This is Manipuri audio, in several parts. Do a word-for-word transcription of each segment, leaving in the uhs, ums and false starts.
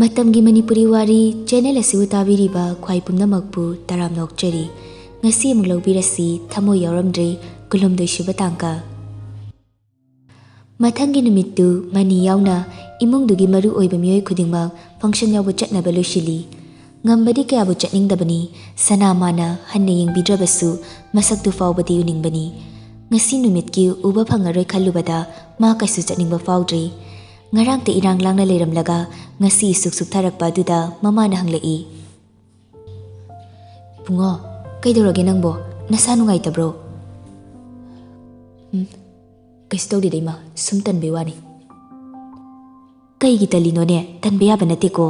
ꯃꯇꯝꯒꯤ ꯃꯅꯤꯄꯨꯔꯤ ꯋꯥꯔꯤ ꯆꯦꯅꯦꯜ ꯑꯁꯤꯕꯨ ꯇꯥꯕꯤꯔꯤꯕ ꯈ꯭ꯋꯥꯏ ꯄꯨꯝꯅꯃꯛꯄꯨ ꯇꯔꯥꯝꯅ ꯑꯣꯛꯆꯔꯤ꯫ ꯉꯁꯤ ꯑꯃꯨꯛ ꯂꯧꯕꯤꯔꯁꯤ, ꯊꯃꯣꯏ ꯌꯥꯎꯔꯝꯗ꯭ꯔꯦ, ꯀꯨꯟꯍꯨꯝꯗꯣꯏ ꯁꯨꯕ ꯇꯥꯡꯀꯛ꯫ ꯃꯊꯪꯒꯤ ꯅꯨꯃꯤꯠꯇꯨ ꯃꯅꯤ ꯌꯥꯎꯅ ꯏꯃꯨꯡꯗꯨꯒꯤ ꯃꯔꯨ ꯑꯣꯏꯕ ꯃꯤꯑꯣꯏ ꯈꯨꯗꯤꯡꯃꯛ ꯐꯪꯁꯟ ꯌꯥꯎꯕ ꯆꯠꯅꯕ ꯂꯣꯏꯁꯤꯜꯂꯤ꯫ ꯉꯝꯕꯗꯤ ꯀꯌꯥꯕꯨ ꯆꯠꯅꯤꯡꯗꯕꯅꯤ, ꯁꯅꯥ ꯃꯥꯅ ꯍꯟꯅ ꯌꯦꯡꯕꯤꯗ꯭ꯔꯕꯁꯨ ꯃꯁꯛꯇꯨ ꯐꯥꯎꯕꯗꯤ ꯎꯅꯤꯡꯕꯅꯤ꯫ ꯉꯁꯤ ꯅꯨꯃꯤꯠꯀꯤ ꯎꯕ ꯐꯪꯉꯔꯣꯏ ꯈꯜꯂꯨꯕꯗ ꯃꯥ ꯀꯩꯁꯨ ꯆꯠꯅꯤꯡꯕ ꯐꯥꯎꯗ꯭ꯔꯦ꯫ ꯉꯔꯥꯡꯇ ꯏꯔꯥꯡ ꯂꯥꯡꯅ ꯂꯩꯔꯝꯂꯒ ꯉꯁꯤ ꯏꯁꯨꯛ ꯁꯨꯛꯊꯔꯛꯄ ꯑꯗꯨꯗ ꯃꯃꯥꯅ ꯍꯪꯂꯛꯏ, "ꯏꯕꯨꯡꯉꯣ, ꯀꯩꯗꯧꯔꯒꯦ ꯅꯪꯕꯣ? ꯅꯁꯥ ꯅꯨꯡꯉꯥꯏꯇꯕ꯭ꯔꯣ?" "ꯎꯝ, ꯀꯩꯁꯨ ꯇꯧꯗꯦꯗ ꯏꯃꯥ, ꯁꯨꯝ ꯇꯟꯕꯩ ꯋꯥꯅꯤ꯫" "ꯀꯩꯒꯤ ꯇꯜꯂꯤꯅꯣꯅꯦ? ꯇꯟꯕ ꯌꯥꯕ ꯅꯠꯇꯦꯀꯣ꯫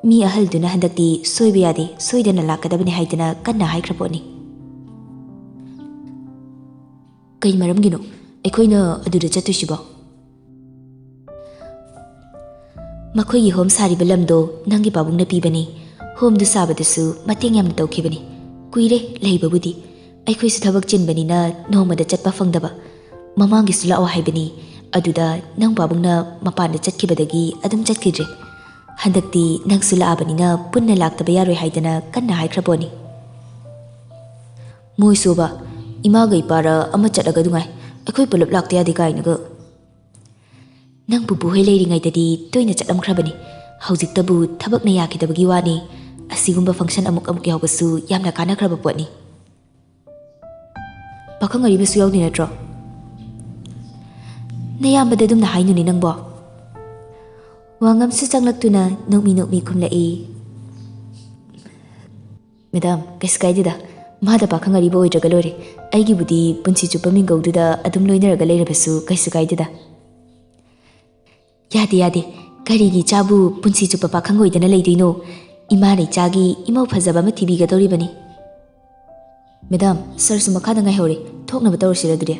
ꯃꯤ ꯑꯍꯜꯗꯨꯅ ꯍꯟꯗꯛꯇꯤ ꯁꯣꯏꯕ ꯌꯥꯗꯦ, ꯁꯣꯏꯗꯅ ꯂꯥꯛꯀꯗꯕꯅꯦ ꯍꯥꯏꯗꯅ ꯀꯟꯅ ꯍꯥꯏꯈ꯭ꯔ ꯄꯣꯠꯅꯤ꯫" "ꯀꯩ ꯃꯔꯝꯒꯤꯅꯣ ꯑꯩꯈꯣꯏꯅ ꯑꯗꯨꯗ ꯆꯠꯇꯣꯏꯁꯤꯕꯣ?" "ꯃꯈꯣꯏꯒꯤ ꯍꯣꯝ ꯁꯥꯔꯤꯕ ꯂꯝꯗꯣ ꯅꯪꯒꯤ ꯄꯥꯕꯨꯡꯅ ꯄꯤꯕꯅꯤ꯫ ꯍꯣꯝꯗꯨ ꯁꯥꯕꯗꯁꯨ ꯃꯇꯦꯡ ꯌꯥꯝꯅ ꯇꯧꯈꯤꯕꯅꯤ꯫ ꯀꯨꯏꯔꯦ ꯂꯩꯕꯕꯨꯗꯤ꯫ ꯑꯩꯈꯣꯏꯁꯨ ꯊꯕꯛ ꯆꯤꯟꯕꯅꯤꯅ ꯅꯣꯡꯃꯗ ꯆꯠꯄ ꯐꯪꯗꯕ꯫ ꯃꯃꯥꯡꯒꯤꯁꯨ ꯂꯥꯛꯑꯣ ꯍꯥꯏꯕꯅꯤ꯫ ꯑꯗꯨꯗ ꯅꯪ ꯄꯥꯕꯨꯡꯅ ꯃꯄꯥꯟꯗ ꯆꯠꯈꯤꯕꯗꯒꯤ ꯑꯗꯨꯝ ꯆꯠꯈꯤꯗ꯭ꯔꯦ꯫ ꯍꯟꯗꯛꯇꯤ ꯅꯪꯁꯨ ꯂꯥꯛꯑꯕꯅꯤꯅ ꯄꯨꯟꯅ ꯂꯥꯛꯇꯕ ꯌꯥꯔꯣꯏ ꯍꯥꯏꯗꯅ ꯀꯟꯅ ꯍꯥꯏꯈ꯭ꯔ ꯄꯣꯠꯅꯤ꯫" "ꯃꯣꯏꯁꯨꯕ, ꯏꯃꯥꯒ ꯏꯄꯥꯔ ꯑꯃ ꯆꯠꯂꯒ ꯅꯨꯡꯉꯥꯏ, ꯑꯩꯈꯣꯏ ꯄꯨꯂꯞ ꯂꯥꯛꯇ ꯌꯥꯗꯦ ꯀꯥꯏꯅꯒ꯫" "ꯅꯪ ꯄꯨꯄꯨ ꯍꯣꯏ ꯂꯩꯔꯤꯉꯩꯗꯗꯤ ꯇꯣꯏꯅ ꯆꯠꯂꯝꯈ꯭ꯔꯕꯅꯤ꯫ ꯍꯧꯖꯤꯛꯇꯕꯨ ꯊꯕꯛꯅ ꯌꯥꯈꯤꯗꯕꯒꯤ ꯋꯥꯅꯤ꯫ ꯑꯁꯤꯒꯨꯝꯕ ꯐꯪꯁꯟ ꯑꯃꯨꯛ ꯑꯃꯨꯛ ꯌꯥꯎꯕꯁꯨ ꯌꯥꯝꯅ ꯀꯥꯟꯅꯈ꯭ꯔꯕ ꯄꯣꯠꯅꯤ꯫" "ꯄꯥꯈꯪ ꯑꯔꯤꯕꯁꯨ ꯌꯥꯎꯗꯣꯏ ꯅꯠꯇ꯭ꯔꯣ?" "ꯅꯌꯥꯝꯕꯗ ꯑꯗꯨꯝꯅ ꯍꯥꯏꯅꯨꯅꯦ ꯅꯪꯕꯣ꯫" ꯋꯥꯉꯝꯁꯨ ꯆꯪꯂꯛꯇꯨꯅ ꯅꯣꯛꯃꯤ ꯅꯣꯛꯃꯤ ꯈꯨꯝꯂꯛꯏ꯫ "ꯃꯦꯗꯥꯝ, ꯀꯩꯁꯨ ꯀꯥꯏꯗꯦꯗ꯫ ꯃꯥꯗ ꯄꯥꯈꯪ ꯑꯔꯤꯕ ꯑꯣꯏꯗ꯭ꯔꯒ ꯂꯣꯏꯔꯦ꯫ ꯑꯩꯒꯤꯕꯨꯗꯤ ꯄꯨꯟꯁꯤ ꯆꯨꯞꯄ ꯃꯤꯡꯒꯧꯗꯨꯗ ꯑꯗꯨꯝ ꯂꯣꯏꯅꯔꯒ ꯂꯩꯔꯕꯁꯨ ꯀꯩꯁꯨ ꯀꯥꯏꯗꯦꯗ꯫" "ꯌꯥꯗꯦ, ꯌꯥꯗꯦ꯫ ꯀꯔꯤꯒꯤ ꯏꯆꯥꯕꯨ ꯄꯨꯟꯁꯤ ꯆꯨꯞꯄ ꯄꯥꯈꯪ ꯑꯣꯏꯗꯅ ꯂꯩꯗꯣꯏꯅꯣ? ꯏꯃꯥꯅ ꯏꯆꯥꯒꯤ ꯏꯃꯧ ꯐꯖꯕ ꯑꯃ ꯊꯤꯕꯤꯒꯗꯧꯔꯤꯕꯅꯤ꯫" "ꯃꯦꯗꯥꯝ, ꯁꯥꯔꯁꯨ ꯃꯈꯥꯗ ꯉꯥꯏꯍꯧꯔꯦ꯫ ꯊꯣꯛꯅꯕ ꯇꯧꯔꯁꯤꯔ ꯑꯗꯨꯗꯤ?"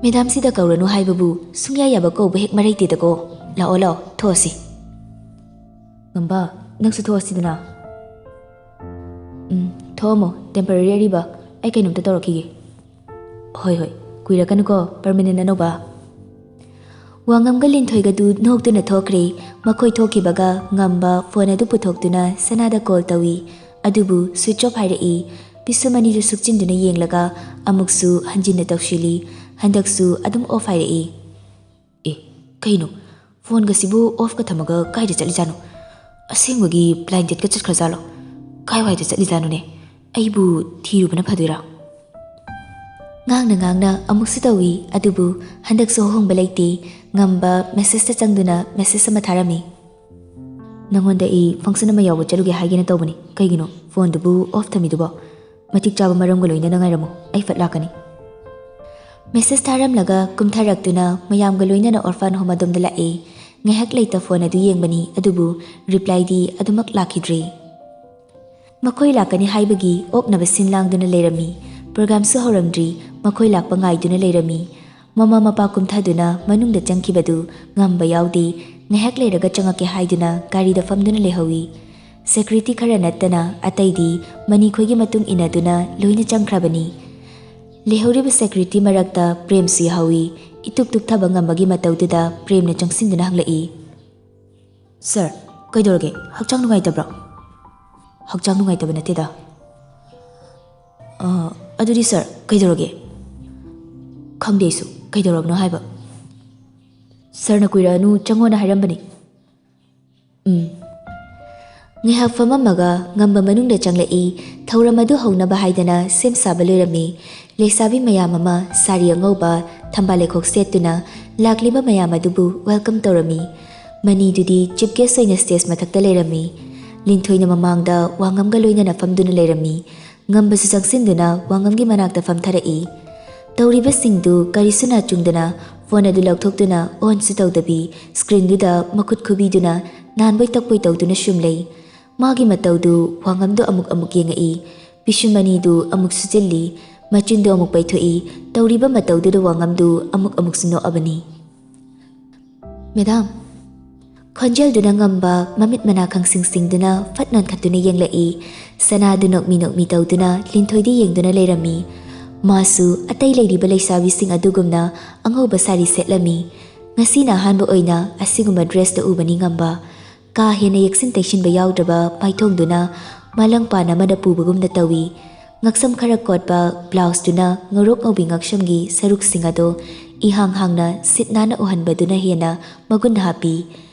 "ꯃꯦꯗꯥꯝꯁꯤꯗ ꯀꯧꯔꯅꯨ ꯍꯥꯏꯕꯕꯨ ꯁꯨꯡꯌꯥ ꯌꯥꯕ ꯀꯧꯕ ꯍꯦꯛ ꯃꯔꯩꯇꯦꯗꯀꯣ꯫ ꯂꯥꯛꯑꯣ, ꯂꯥꯛꯑꯣ, ꯊꯣꯛꯑꯁꯤ꯫" "ꯉꯝꯕ, ꯅꯪꯁꯨ ꯊꯣꯛꯑꯁꯤꯗꯅ꯫" "ꯎꯝ, ꯊꯣꯛꯑꯝꯃꯣ, ꯇꯦꯝꯄꯔꯔꯤ ꯑꯔꯤꯕ꯫ ꯑꯩ ꯀꯩꯅꯣꯝꯇ ꯇꯧꯔꯛꯈꯤꯒꯦ꯫" "ꯍꯣꯏ, ꯍꯣꯏ, ꯀꯨꯏꯔꯛꯀꯅꯨꯀꯣ, ꯄꯔꯃꯅꯦꯟ ꯑꯅꯧꯕ꯫" ꯋꯥꯉꯝꯒ ꯂꯤꯟꯊꯣꯏꯒꯗꯨ ꯅꯣꯛꯇꯨꯅ ꯊꯣꯛꯈ꯭ꯔꯦ꯫ ꯃꯈꯣꯏ ꯊꯣꯛꯈꯤꯕꯒ ꯉꯝꯕ ꯐꯣꯟ ꯑꯗꯨ ꯄꯨꯊꯣꯛꯇꯨꯅ ꯁꯅꯥꯗ ꯀꯣꯜ ꯇꯧꯏ꯫ ꯑꯗꯨꯕꯨ ꯁ꯭ꯋꯤꯆ ꯑꯣꯐ ꯍꯥꯏꯔꯛꯏ꯫ ꯄꯤꯁꯨꯝ ꯑꯅꯤꯗꯨ ꯁꯨꯛꯆꯤꯟꯗꯨꯅ ꯌꯦꯡꯂꯒ ꯑꯃꯨꯛꯁꯨ ꯍꯟꯖꯤꯟꯅ ꯇꯧꯁꯤꯜꯂꯤ꯫ ꯍꯟꯗꯛꯁꯨ ꯑꯗꯨꯝ ꯑꯣꯐ ꯍꯥꯏꯔꯛꯏ꯫ ꯑꯦ, ꯀꯩꯅꯣ? ꯐꯣꯟꯒꯁꯤꯕꯨ ꯑꯣꯐꯀ ꯊꯝꯃꯒ ꯀꯥꯏꯗ ꯆꯠꯂꯤꯖꯥꯠꯅꯣ? ꯑꯁꯦꯡꯕꯒꯤ ꯕ꯭ꯂꯥꯏꯟ ꯗꯦꯠꯀ ꯆꯠꯈ꯭ꯔꯖꯥꯠꯂꯣ? ꯀꯥꯏꯋꯥꯏꯗ ꯆꯠꯂꯤꯖꯥꯠꯅꯣꯅꯦ? ꯑꯩꯕꯨ ꯊꯤꯔꯨꯕꯅ ꯐꯗꯣꯏꯔꯥ? ꯉꯥꯡꯅ ꯉꯥꯡꯅ ꯑꯃꯨꯛꯁꯨ ꯇꯧꯏ, ꯑꯗꯨꯕꯨ ꯍꯟꯗꯛꯁꯨ ꯑꯍꯣꯡꯕ ꯂꯩꯇꯦ꯫ ꯉꯝꯕ ꯃꯦꯁꯦꯖꯇ ꯆꯪꯗꯨꯅ ꯃꯦꯁꯦꯖ ꯑꯃ ꯊꯥꯔꯝꯃꯤ꯫ "ꯅꯉꯣꯟꯗ ꯑꯩ ꯐꯪꯁꯟ ꯑꯃ ꯌꯥꯎꯕ ꯆꯠꯂꯨꯒꯦ ꯍꯥꯏꯒꯦꯅ ꯇꯧꯕꯅꯤ꯫ ꯀꯩꯒꯤꯅꯣ ꯐꯣꯟꯗꯨꯕꯨ ꯑꯣꯐ ꯊꯝꯃꯤꯗꯨꯕꯣ? ꯃꯇꯤꯛ ꯆꯥꯕ ꯃꯔꯝꯒ ꯂꯣꯏꯅꯅ ꯉꯥꯏꯔꯝꯃꯨ, ꯑꯩ ꯐꯠ ꯂꯥꯛꯀꯅꯤ"꯫ ꯃꯦꯁꯦꯖ ꯊꯥꯔꯝꯂꯒ ꯀꯨꯝꯊꯔꯛꯇꯨꯅ ꯃꯌꯥꯝꯒ ꯂꯣꯏꯅꯅ ꯑꯣꯔꯐꯥꯟ ꯍꯣꯝ ꯑꯗꯣꯝꯗ ꯂꯥꯛꯏ꯫ ꯉꯥꯏꯍꯥꯛ ꯂꯩꯇ ꯐꯣꯟ ꯑꯗꯨ ꯌꯦꯡꯕꯅꯤ, ꯑꯗꯨꯕꯨ ꯔꯤꯄ꯭ꯂꯥꯏꯗꯤ ꯑꯗꯨꯃꯛ ꯂꯥꯛꯈꯤꯗ꯭ꯔꯦ꯫ ꯃꯈꯣꯏ ꯂꯥꯛꯀꯅꯤ ꯍꯥꯏꯕꯒꯤ ꯑꯣꯛꯅꯕ ꯁꯤꯟ ꯂꯥꯡꯗꯨꯅ ꯂꯩꯔꯝꯃꯤ꯫ ꯄ꯭ꯔꯣꯒ꯭ꯔꯥꯝꯁꯨ ꯍꯧꯔꯝꯗ꯭ꯔꯤ, ꯃꯈꯣꯏ ꯂꯥꯛꯄ ꯉꯥꯏꯗꯨꯅ ꯂꯩꯔꯝꯃꯤ꯫ ꯃꯃꯥ ꯃꯄꯥ ꯀꯨꯝꯊꯗꯨꯅ ꯃꯅꯨꯡꯗ ꯆꯪꯈꯤꯕꯗꯨ ꯉꯝꯕ ꯌꯥꯎꯗꯦ꯫ ꯉꯥꯏꯍꯥꯛ ꯂꯩꯔꯒ ꯆꯪꯉꯛꯀꯦ ꯍꯥꯏꯗꯨꯅ ꯒꯥꯔꯤꯗ ꯐꯝꯗꯨꯅ ꯂꯩꯍꯧꯏ꯫ ꯁꯦꯀ꯭ꯌꯨꯔꯤꯇꯤ ꯈꯔ ꯅꯠꯇꯅ ꯑꯇꯩꯗꯤ ꯃꯅꯤ ꯈꯣꯏꯒꯤ ꯃꯇꯨꯡ ꯏꯟꯅꯗꯨꯅ ꯂꯣꯏꯅ ꯆꯪꯈ꯭ꯔꯕꯅꯤ꯫ ꯂꯩꯍꯧꯔꯤꯕ ꯁꯦꯀ꯭ꯌꯨꯔꯤꯇꯤ ꯃꯔꯛꯇ ꯄ꯭ꯔꯦꯝꯁꯨ ꯌꯥꯎꯍꯧꯏ꯫ ꯏꯇꯨꯛ ꯇꯨꯛꯊꯕ ꯉꯝꯕꯒꯤ ꯃꯇꯧꯗꯨꯗ ꯄ꯭ꯔꯦꯝꯅ ꯆꯪꯁꯤꯟꯗꯨꯅ ꯍꯪꯂꯛꯏ, "ꯁꯥꯔ, ꯀꯩꯗꯧꯔꯒꯦ? ꯍꯛꯆꯥꯡ ꯅꯨꯡꯉꯥꯏꯇꯕ꯭ꯔꯣ?" "ꯍꯛꯆꯥꯡ ꯅꯨꯡꯉꯥꯏꯇꯕ ꯅꯠꯇꯦꯗ"꯫ "ꯑ, ꯑꯗꯨꯗꯤ ꯁꯥꯔ, ꯀꯩꯗꯧꯔꯒꯦ?" "ꯈꯪꯗꯦ ꯑꯩꯁꯨ, ꯀꯩꯗꯧꯔꯕꯅꯣ ꯍꯥꯏꯕ?" "ꯁꯥꯔꯅ ꯀꯨꯏꯔꯛꯑꯅꯨ, ꯆꯪꯉꯣꯅ ꯍꯥꯏꯔꯝꯕꯅꯤ"꯫ "ꯎꯝ"꯫ ꯉꯥꯏꯍꯥꯛ ꯐꯝꯃꯝꯃꯒ ꯉꯝꯕ ꯃꯅꯨꯡꯗ ꯆꯪꯂꯛꯏ꯫ ꯊꯧꯔꯝ ꯑꯗꯨ ꯍꯧꯅꯕ ꯍꯥꯏꯗꯅ ꯁꯦꯝ ꯁꯥꯕ ꯂꯣꯏꯔꯝꯃꯤ꯫ ꯂꯩꯁꯥꯕꯤ ꯃꯌꯥꯝ ꯑꯃ ꯁꯥꯔꯤ ꯑꯉꯧꯕ, ꯊꯝꯕꯥꯜ ꯂꯩꯈꯣꯛ ꯁꯦꯠꯇꯨꯅ ꯂꯥꯛꯂꯤꯕ ꯃꯌꯥꯝ ꯑꯗꯨꯕꯨ ꯋꯦꯜꯀꯝ ꯇꯧꯔꯝꯃꯤ꯫ ꯃꯅꯤꯗꯨꯗꯤ ꯆꯤꯐ ꯒꯦꯁ ꯑꯣꯏꯅ ꯁ꯭ꯇꯦꯖ ꯃꯊꯛꯇ ꯂꯩꯔꯝꯃꯤ꯫ ꯂꯤꯟꯊꯣꯏꯅ ꯃꯃꯥꯡꯗ ꯋꯥꯉꯝꯒ ꯂꯣꯏꯅꯅ ꯐꯝꯗꯨꯅ ꯂꯩꯔꯝꯃꯤ꯫ ꯉꯝꯕꯁꯨ ꯆꯪꯁꯤꯟꯗꯨꯅ ꯋꯥꯉꯝꯒꯤ ꯃꯅꯥꯛꯇ ꯐꯝꯊꯔꯛꯏ꯫ ꯇꯧꯔꯤꯕꯁꯤꯡꯗꯨ ꯀꯔꯤꯁꯨ ꯅꯥꯆꯨꯡꯗꯅ ꯐꯣꯟ ꯑꯗꯨ ꯂꯧꯊꯣꯛꯇꯨꯅ ꯑꯣꯟꯁꯨ ꯇꯧꯗꯕꯤ ꯁ꯭ꯀ꯭ꯔꯤꯟꯗꯨꯗ ꯃꯈꯨꯠ ꯈꯨꯕꯤꯗꯨꯅ ꯅꯥꯟꯕꯣꯏ ꯇꯛꯄꯣꯏ ꯇꯧꯗꯨꯅ ꯁꯨꯝ ꯂꯩ꯫ ꯃꯥꯒꯤ ꯃꯇꯧꯗꯨ ꯋꯥꯉꯝꯗꯨ ꯑꯃꯨꯛ ꯑꯃꯨꯛ ꯌꯦꯡꯉꯛꯏ꯫ ꯄꯤꯁꯨꯝ ꯑꯅꯤꯗꯨ ꯑꯃꯨꯛ ꯁꯨꯖꯤꯜꯂꯤ꯫ ꯃꯆꯤꯟꯗꯨ ꯑꯃꯨꯛ ꯄꯩꯊꯣꯛꯏ꯫ ꯇꯧꯔꯤꯕ ꯃꯇꯧꯗꯨꯗ ꯋꯥꯉꯝꯗꯨ ꯑꯃꯨꯛ ꯑꯃꯨꯛꯁꯨ ꯅꯣꯛꯑꯕꯅꯤ꯫ "ꯃꯦꯗꯥꯝ"꯫ ꯈꯣꯟꯖꯦꯜꯗꯨꯅ ꯉꯝꯕ ꯃꯃꯤꯠ ꯃꯅꯥ ꯈꯪꯁꯤꯡ ꯁꯤꯡꯗꯨꯅ ꯐꯠ ꯅꯣꯟꯈꯠꯇꯨꯅ ꯌꯦꯡꯂꯛꯏ꯫ ꯁꯅꯥꯗꯨ ꯅꯣꯛꯃꯤ ꯅꯣꯛꯃꯤ ꯇꯧꯗꯨꯅ ꯂꯤꯟꯊꯣꯏꯗ ꯌꯦꯡꯗꯨꯅ ꯂꯩꯔꯝꯃꯤ꯫ ꯃꯥꯁꯨ ꯑꯇꯩ ꯂꯩꯔꯤꯕ ꯂꯩꯁꯥꯕꯤꯁꯤꯡ ꯑꯗꯨꯒꯨꯝꯅ ꯑꯉꯧꯕ ꯁꯥꯔꯤ ꯁꯦꯠꯂꯝꯃꯤ꯫ ꯉꯁꯤꯅ ꯑꯍꯥꯟꯕ ꯑꯣꯏꯅ ꯑꯁꯤꯒꯨꯝꯕ dressꯇ ꯎꯕꯅꯤ ꯉꯝꯕ꯫ ꯀꯥ ꯍꯦꯟꯅ ꯌꯦꯛꯁꯤꯟ ꯇꯩꯁꯤꯟꯕ ꯌꯥꯎꯗ꯭ꯔꯕ ꯃꯥꯏꯊꯣꯡꯗꯨꯅ ꯃꯥꯂꯪ ꯄꯥꯟ ꯑꯃꯗ ꯄꯨꯕꯒꯨꯝꯅ ꯇꯧꯏ꯫ ꯉꯛꯁꯝ ꯈꯔ ꯀꯣꯠꯄ blouseꯇꯨꯅ ꯉꯧꯔꯣꯛ ꯉꯧꯕꯤ ꯉꯛꯁꯝꯒꯤ ꯁꯔꯨꯛꯁꯤꯡ ꯑꯗꯣ ꯏꯍꯥꯡ ꯍꯥꯡꯅ ꯁꯤꯠ ꯅꯥꯟꯅ ꯎꯍꯟꯕꯗꯨꯅ ꯍꯦꯟꯅ ꯃꯒꯨꯟ ꯍꯥꯞꯄꯤ꯫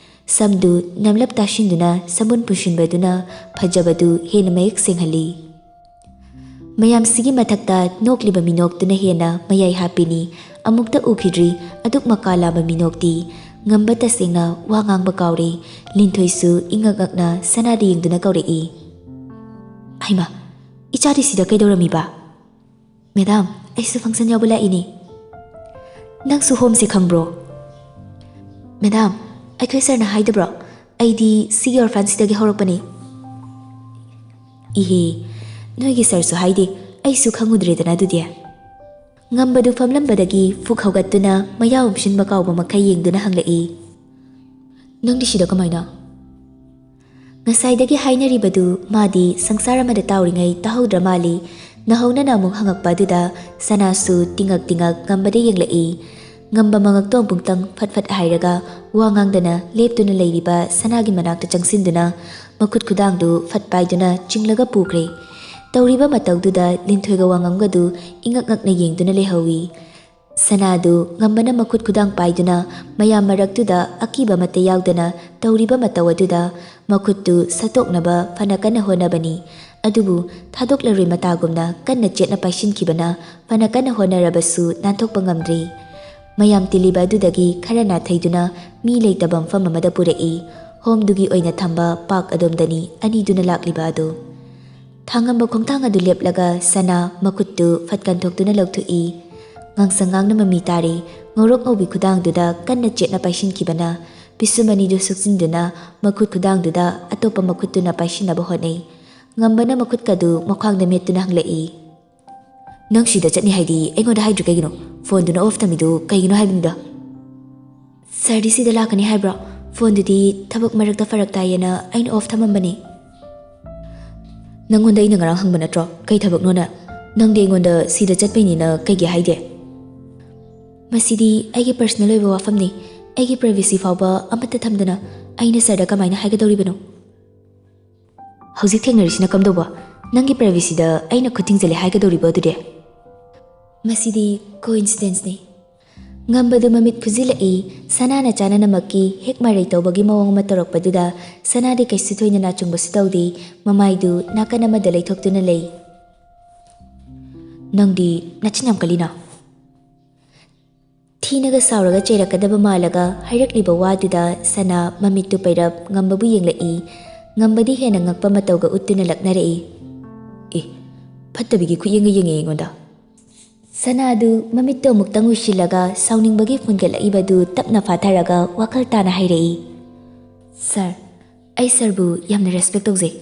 ꯁꯝꯗꯨ ꯅꯝꯂꯞ ꯇꯥꯁꯤꯟꯗꯨꯅ ꯁꯝꯕꯨꯟ ꯄꯨꯟꯁꯤꯟꯕꯗꯨꯅ ꯐꯖꯕꯗꯨ ꯍꯦꯟꯅ ꯃꯌꯦꯛ ꯁꯦꯡꯍꯜꯂꯤ꯫ ꯃꯌꯥꯝꯁꯤꯒꯤ ꯃꯊꯛꯇ ꯅꯣꯛꯂꯤꯕ ꯃꯤꯅꯣꯛꯇꯨꯅ ꯍꯦꯟꯅ ꯃꯌꯥꯏ ꯍꯥꯞꯄꯤꯅꯤ꯫ ꯑꯃꯨꯛꯇ ꯎꯈꯤꯗ꯭ꯔꯤ ꯑꯗꯨꯛ ꯃꯀꯥ ꯂꯥꯝꯕ ꯃꯤꯅꯣꯛꯇꯤ꯫ ꯉꯝꯕ ꯇꯁꯦꯡꯅ ꯋꯥ ꯉꯥꯡꯕ ꯀꯥꯎꯔꯦ꯫ ꯂꯤꯟꯊꯣꯏꯁꯨ ꯏꯉꯛ ꯉꯛꯅ ꯁꯅꯥꯗ ꯌꯦꯡꯗꯨꯅ ꯀꯧꯔꯛꯏ, "ꯍꯩꯃꯥ, ꯏꯆꯥꯗꯤ ꯁꯤꯗ ꯀꯩꯗꯧꯔꯝꯃꯤꯕ?" "ꯃꯦꯗꯥꯝ, ꯑꯩꯁꯨ function ꯌꯥꯎꯕ ꯂꯥꯛꯏꯅꯦ꯫" "ꯅꯪꯁꯨ ꯍꯣꯝꯁꯦ ꯈꯪꯕ꯭ꯔꯣ?" "ꯃꯦꯗꯥꯝ, ꯑꯩꯈꯣꯏ ꯁꯥꯔꯅ ꯍꯥꯏꯗꯕ꯭ꯔꯣ? ꯑꯩꯗꯤ ꯁꯤꯒꯤ ꯑꯣꯔꯐꯥꯟꯁꯤꯗꯒꯤ ꯍꯧꯔꯛꯄꯅꯦ꯫" "ꯏꯍꯦ, ꯅꯣꯏꯒꯤ ꯁꯥꯔꯁꯨ ꯍꯥꯏꯗꯦ, ꯑꯩꯁꯨ ꯈꯪꯉꯨꯗ꯭ꯔꯦꯗꯅ ꯑꯗꯨꯗꯤ꯫" ꯉꯝꯕꯗꯨ ꯐꯝꯂꯝꯕꯗꯒꯤ ꯐꯨꯛ ꯍꯧꯒꯠꯇꯨꯅ ꯃꯌꯥ ꯎꯝꯁꯤꯟꯕ ꯀꯥꯎꯕ ꯃꯈꯩ ꯌꯦꯡꯗꯨꯅ ꯍꯪꯂꯛꯏ, "ꯅꯪꯗꯤ ꯁꯤꯗ ꯀꯃꯥꯏꯅ?" ꯉꯁꯥꯏꯗꯒꯤ ꯍꯥꯏꯅꯔꯤꯕꯗꯨ ꯃꯥꯗꯤ ꯁꯪꯁꯥꯔ ꯑꯃꯗ ꯇꯥꯎꯔꯤꯉꯩ ꯇꯥꯍꯧꯗ꯭ꯔ ꯃꯥꯜꯂꯤ꯫ ꯅꯧꯍꯧꯅꯅ ꯑꯃꯨꯛ ꯍꯪꯉꯛꯄ ꯑꯗꯨꯗ ꯁꯅꯥꯁꯨ ꯇꯤꯉꯛ ꯇꯤꯉꯛ ꯉꯝꯕꯗ ꯌꯦꯡꯂꯛꯏ꯫ ꯉꯝꯕ ꯃꯉꯛꯇꯣ ꯑꯃꯨꯛꯇꯪ ꯐꯠ ꯐꯠ ꯍꯥꯏꯔꯒ ꯋꯥ ꯉꯥꯡꯗꯅ ꯂꯦꯞꯇꯨꯅ ꯂꯩꯔꯤꯕ ꯁꯅꯥꯒꯤ ꯃꯅꯥꯛꯇ ꯆꯪꯁꯤꯟꯗꯨꯅ ꯃꯈꯨꯠ ꯈꯨꯗꯥꯡꯗꯨ ꯐꯠ ꯄꯥꯏꯗꯨꯅ ꯆꯤꯡꯂꯒ ꯄꯨꯈ꯭ꯔꯦ꯫ ꯇꯧꯔꯤꯕ ꯃꯇꯧꯗꯨꯗ ꯂꯤꯟꯊꯣꯏꯒ ꯋꯥꯉꯝꯒꯗꯨ ꯏꯉꯛ ꯉꯛꯅ ꯌꯦꯡꯗꯨꯅ ꯂꯩꯍꯧꯏ꯫ ꯁꯅꯥꯗꯨ ꯉꯝꯕꯅ ꯃꯈꯨꯠ ꯈꯨꯗꯥꯡ ꯄꯥꯏꯗꯨꯅ ꯃꯌꯥꯝ ꯃꯔꯛꯇꯨꯗ ꯑꯀꯤꯕ ꯑꯃꯠꯇ ꯌꯥꯎꯗꯅ ꯇꯧꯔꯤꯕ ꯃꯇꯧ ꯑꯗꯨꯗ ꯃꯈꯨꯠꯇꯨ ꯁꯠꯇꯣꯛꯅꯕ ꯐꯅ ꯀꯟꯅ ꯍꯣꯠꯅꯕꯅꯤ꯫ ꯑꯗꯨꯕꯨ ꯊꯥꯗꯣꯛꯂꯔꯣꯏ ꯃꯇꯥꯒꯨꯝꯅ ꯀꯟꯅ ꯆꯦꯠꯅ ꯄꯥꯏꯁꯤꯟꯈꯤꯕꯅ ꯐꯅ ꯀꯟꯅ ꯍꯣꯠꯅꯔꯕꯁꯨ ꯅꯥꯟꯊꯣꯛꯄ ꯉꯝꯗ꯭ꯔꯤ꯫ ꯃꯌꯥꯝ ꯇꯤꯜꯂꯤꯕ ꯑꯗꯨꯗꯒꯤ ꯈꯔ ꯅꯥꯊꯩꯗꯨꯅ ꯃꯤ ꯂꯩꯇꯕ ꯃꯐꯝ ꯑꯃꯗ ꯄꯨꯔꯛꯏ꯫ ꯍꯣꯝꯗꯨꯒꯤ ꯑꯣꯏꯅ ꯊꯝꯕ ꯄꯥꯛ ꯑꯗꯣꯝꯗꯅꯤ ꯑꯅꯤꯗꯨꯅ ꯂꯥꯛꯂꯤꯕ ꯑꯗꯨ꯫ ꯊꯥꯉꯝꯕ ꯈꯣꯡꯊꯥꯡ ꯑꯗꯨ ꯂꯦꯞꯂꯒ ꯁꯅꯥ ꯃꯈꯨꯠꯇꯨ ꯐꯠ ꯀꯟꯊꯣꯛꯇꯨꯅ ꯂꯧꯊꯣꯛꯏ꯫ ꯉꯥꯡꯁꯪ ꯉꯥꯡꯅ ꯃꯃꯤ ꯇꯥꯔꯤ꯫ ꯉꯧꯔꯣꯛ ꯉꯧꯕꯤ ꯈꯨꯗꯥꯡꯗꯨꯗ ꯀꯟꯅ ꯆꯦꯠꯅ ꯄꯥꯏꯁꯤꯟꯈꯤꯕꯅ ꯄꯤꯁꯨꯝ ꯑꯅꯤꯗꯨ ꯁꯨꯛꯆꯤꯟꯗꯨꯅ ꯃꯈꯨꯠ ꯈꯨꯗꯥꯡꯗꯨꯗ ꯑꯇꯣꯞꯄ ꯃꯈꯨꯠꯇꯨꯅ ꯄꯥꯏꯁꯤꯟꯅꯕ ꯍꯣꯠꯅꯩ꯫ ꯉꯝꯕꯅ ꯃꯈꯨꯠꯀꯗꯨ ꯃꯈ꯭ꯋꯥꯡꯗ ꯃꯦꯠꯇꯨꯅ ꯍꯪꯂꯛꯏ, "ꯅꯪ ꯁꯤꯗ ꯆꯠꯅꯤ ꯍꯥꯏꯗꯤ ꯑꯩꯉꯣꯟꯗ ꯍꯥꯏꯗ꯭ꯔꯤ ꯀꯩꯒꯤꯅꯣ? ꯐꯣꯟꯗꯨꯅ off ꯊꯝꯃꯤꯗꯨ ꯀꯩꯒꯤꯅꯣ ꯍꯥꯏꯕꯅꯤꯗ?" "ꯁꯥꯔꯗꯤ ꯁꯤꯗ ꯂꯥꯛꯀꯅꯤ ꯍꯥꯏꯕ꯭ꯔꯣ? ꯐꯣꯟꯗꯨꯗꯤ ꯊꯕꯛ ꯃꯔꯛꯇ ꯐꯔꯛ ꯇꯥꯏꯌꯦꯅ ꯑꯩꯅ off ꯊꯝꯃꯝꯕꯅꯤ꯫" "ꯅꯪꯉꯣꯟꯗ ꯑꯩꯅ ꯉꯔꯥꯡ ꯍꯪꯕ ꯅꯠꯇ꯭ꯔꯣ ꯀꯩ ꯊꯕꯛꯅꯣꯅ? ꯅꯪꯗꯤ ꯑꯩꯉꯣꯟꯗ ꯁꯤꯗ ꯆꯠꯄꯩꯅꯤꯅ ꯀꯩꯒꯤ ꯍꯥꯏꯗꯦ?" "ꯃꯁꯤꯗꯤ ꯑꯩꯒꯤ personal ꯑꯣꯏꯕ ꯋꯥꯐꯝꯅꯤ꯫ ꯑꯩꯒꯤ privacy ꯐꯥꯎꯕ ꯑꯃꯠꯇ ꯊꯝꯗꯅ ꯑꯩꯅ ꯁꯔꯗ ꯀꯃꯥꯏꯅ ꯍꯥꯏꯒꯗꯧꯔꯤꯕꯅꯣ? ꯍꯧꯖꯤꯛ ꯊꯦꯡꯅꯔꯤꯁꯤꯅ ꯀꯝꯗꯧꯕ? ꯅꯪꯒꯤ privacyꯗ ꯑꯩꯅ ꯈꯨꯠ ꯊꯤꯡꯖꯤꯜꯂꯦ ꯍꯥꯏꯒꯗꯧꯔꯤꯕꯣ ꯑꯗꯨꯗꯤ? ꯃꯁꯤꯗꯤ coincidenceꯅꯤ꯫ ꯉꯝꯕꯗꯨ ꯃꯃꯤꯠ ꯈꯨꯖꯤꯜꯂꯛꯏ꯫ ꯁꯅꯥꯅ ꯆꯥꯅꯅꯃꯛꯀꯤ ꯍꯦꯛ ꯃꯔꯩ ꯇꯧꯕꯒꯤ ꯃꯑꯣꯡ ꯑꯃ ꯇꯧꯔꯛꯄꯗꯨꯗ ꯁꯅꯥꯗꯤ ꯀꯩꯁꯨ ꯊꯣꯏꯅ ꯅꯥꯆꯨꯡꯕꯁꯨ ꯇꯧꯗꯦ꯫ ꯃꯃꯥꯏꯗꯨ ꯅꯥꯀꯟ ꯑꯃꯗ ꯂꯩꯊꯣꯛꯇꯨꯅ ꯂꯩ꯫ "ꯅꯪꯗꯤ ꯅꯆꯤꯟ ꯌꯥꯝ ꯀꯜꯂꯤꯅ?" ꯊꯤꯅꯒ ꯁꯥꯎꯔꯒ ꯆꯩꯔꯛꯀꯗꯕ ꯃꯥꯜꯂꯒ ꯍꯥꯏꯔꯛꯂꯤꯕ ꯋꯥꯗꯨꯗ ꯁꯅꯥ ꯃꯃꯤꯠꯇꯨ ꯄꯩꯔꯞ ꯉꯝꯕꯕꯨ ꯌꯦꯡꯂꯛꯏ꯫ ꯉꯝꯕꯗꯤ ꯍꯦꯟꯅ ꯉꯛꯄ ꯃꯇꯧꯒ ꯎꯠꯇꯨꯅ ꯂꯛꯅꯔꯛꯏ꯫ "ꯑꯦ, ꯐꯠꯇꯕꯤꯒꯤ ꯈꯨꯌꯦꯡꯒ ꯌꯦꯡꯉꯦ ꯑꯩꯉꯣꯟꯗ?" ꯁꯅꯥꯗꯨ ꯃꯃꯤꯠꯇꯣ ꯑꯃꯨꯛꯇꯪ ꯎꯏꯁꯤꯜꯂꯒ ꯁꯥꯎꯅꯤꯡꯕꯒꯤ ꯐꯨꯟꯒꯠꯂꯛꯏꯕꯗꯨ ꯇꯞꯅ ꯐꯥꯊꯔꯒ ꯋꯥꯈꯜ ꯇꯥꯅ ꯍꯥꯏꯔꯛꯏ꯫ "ꯁꯔ, ꯑꯩ ꯁꯔꯕꯨ ꯌꯥꯝꯅ respect ꯇꯧꯖꯩ,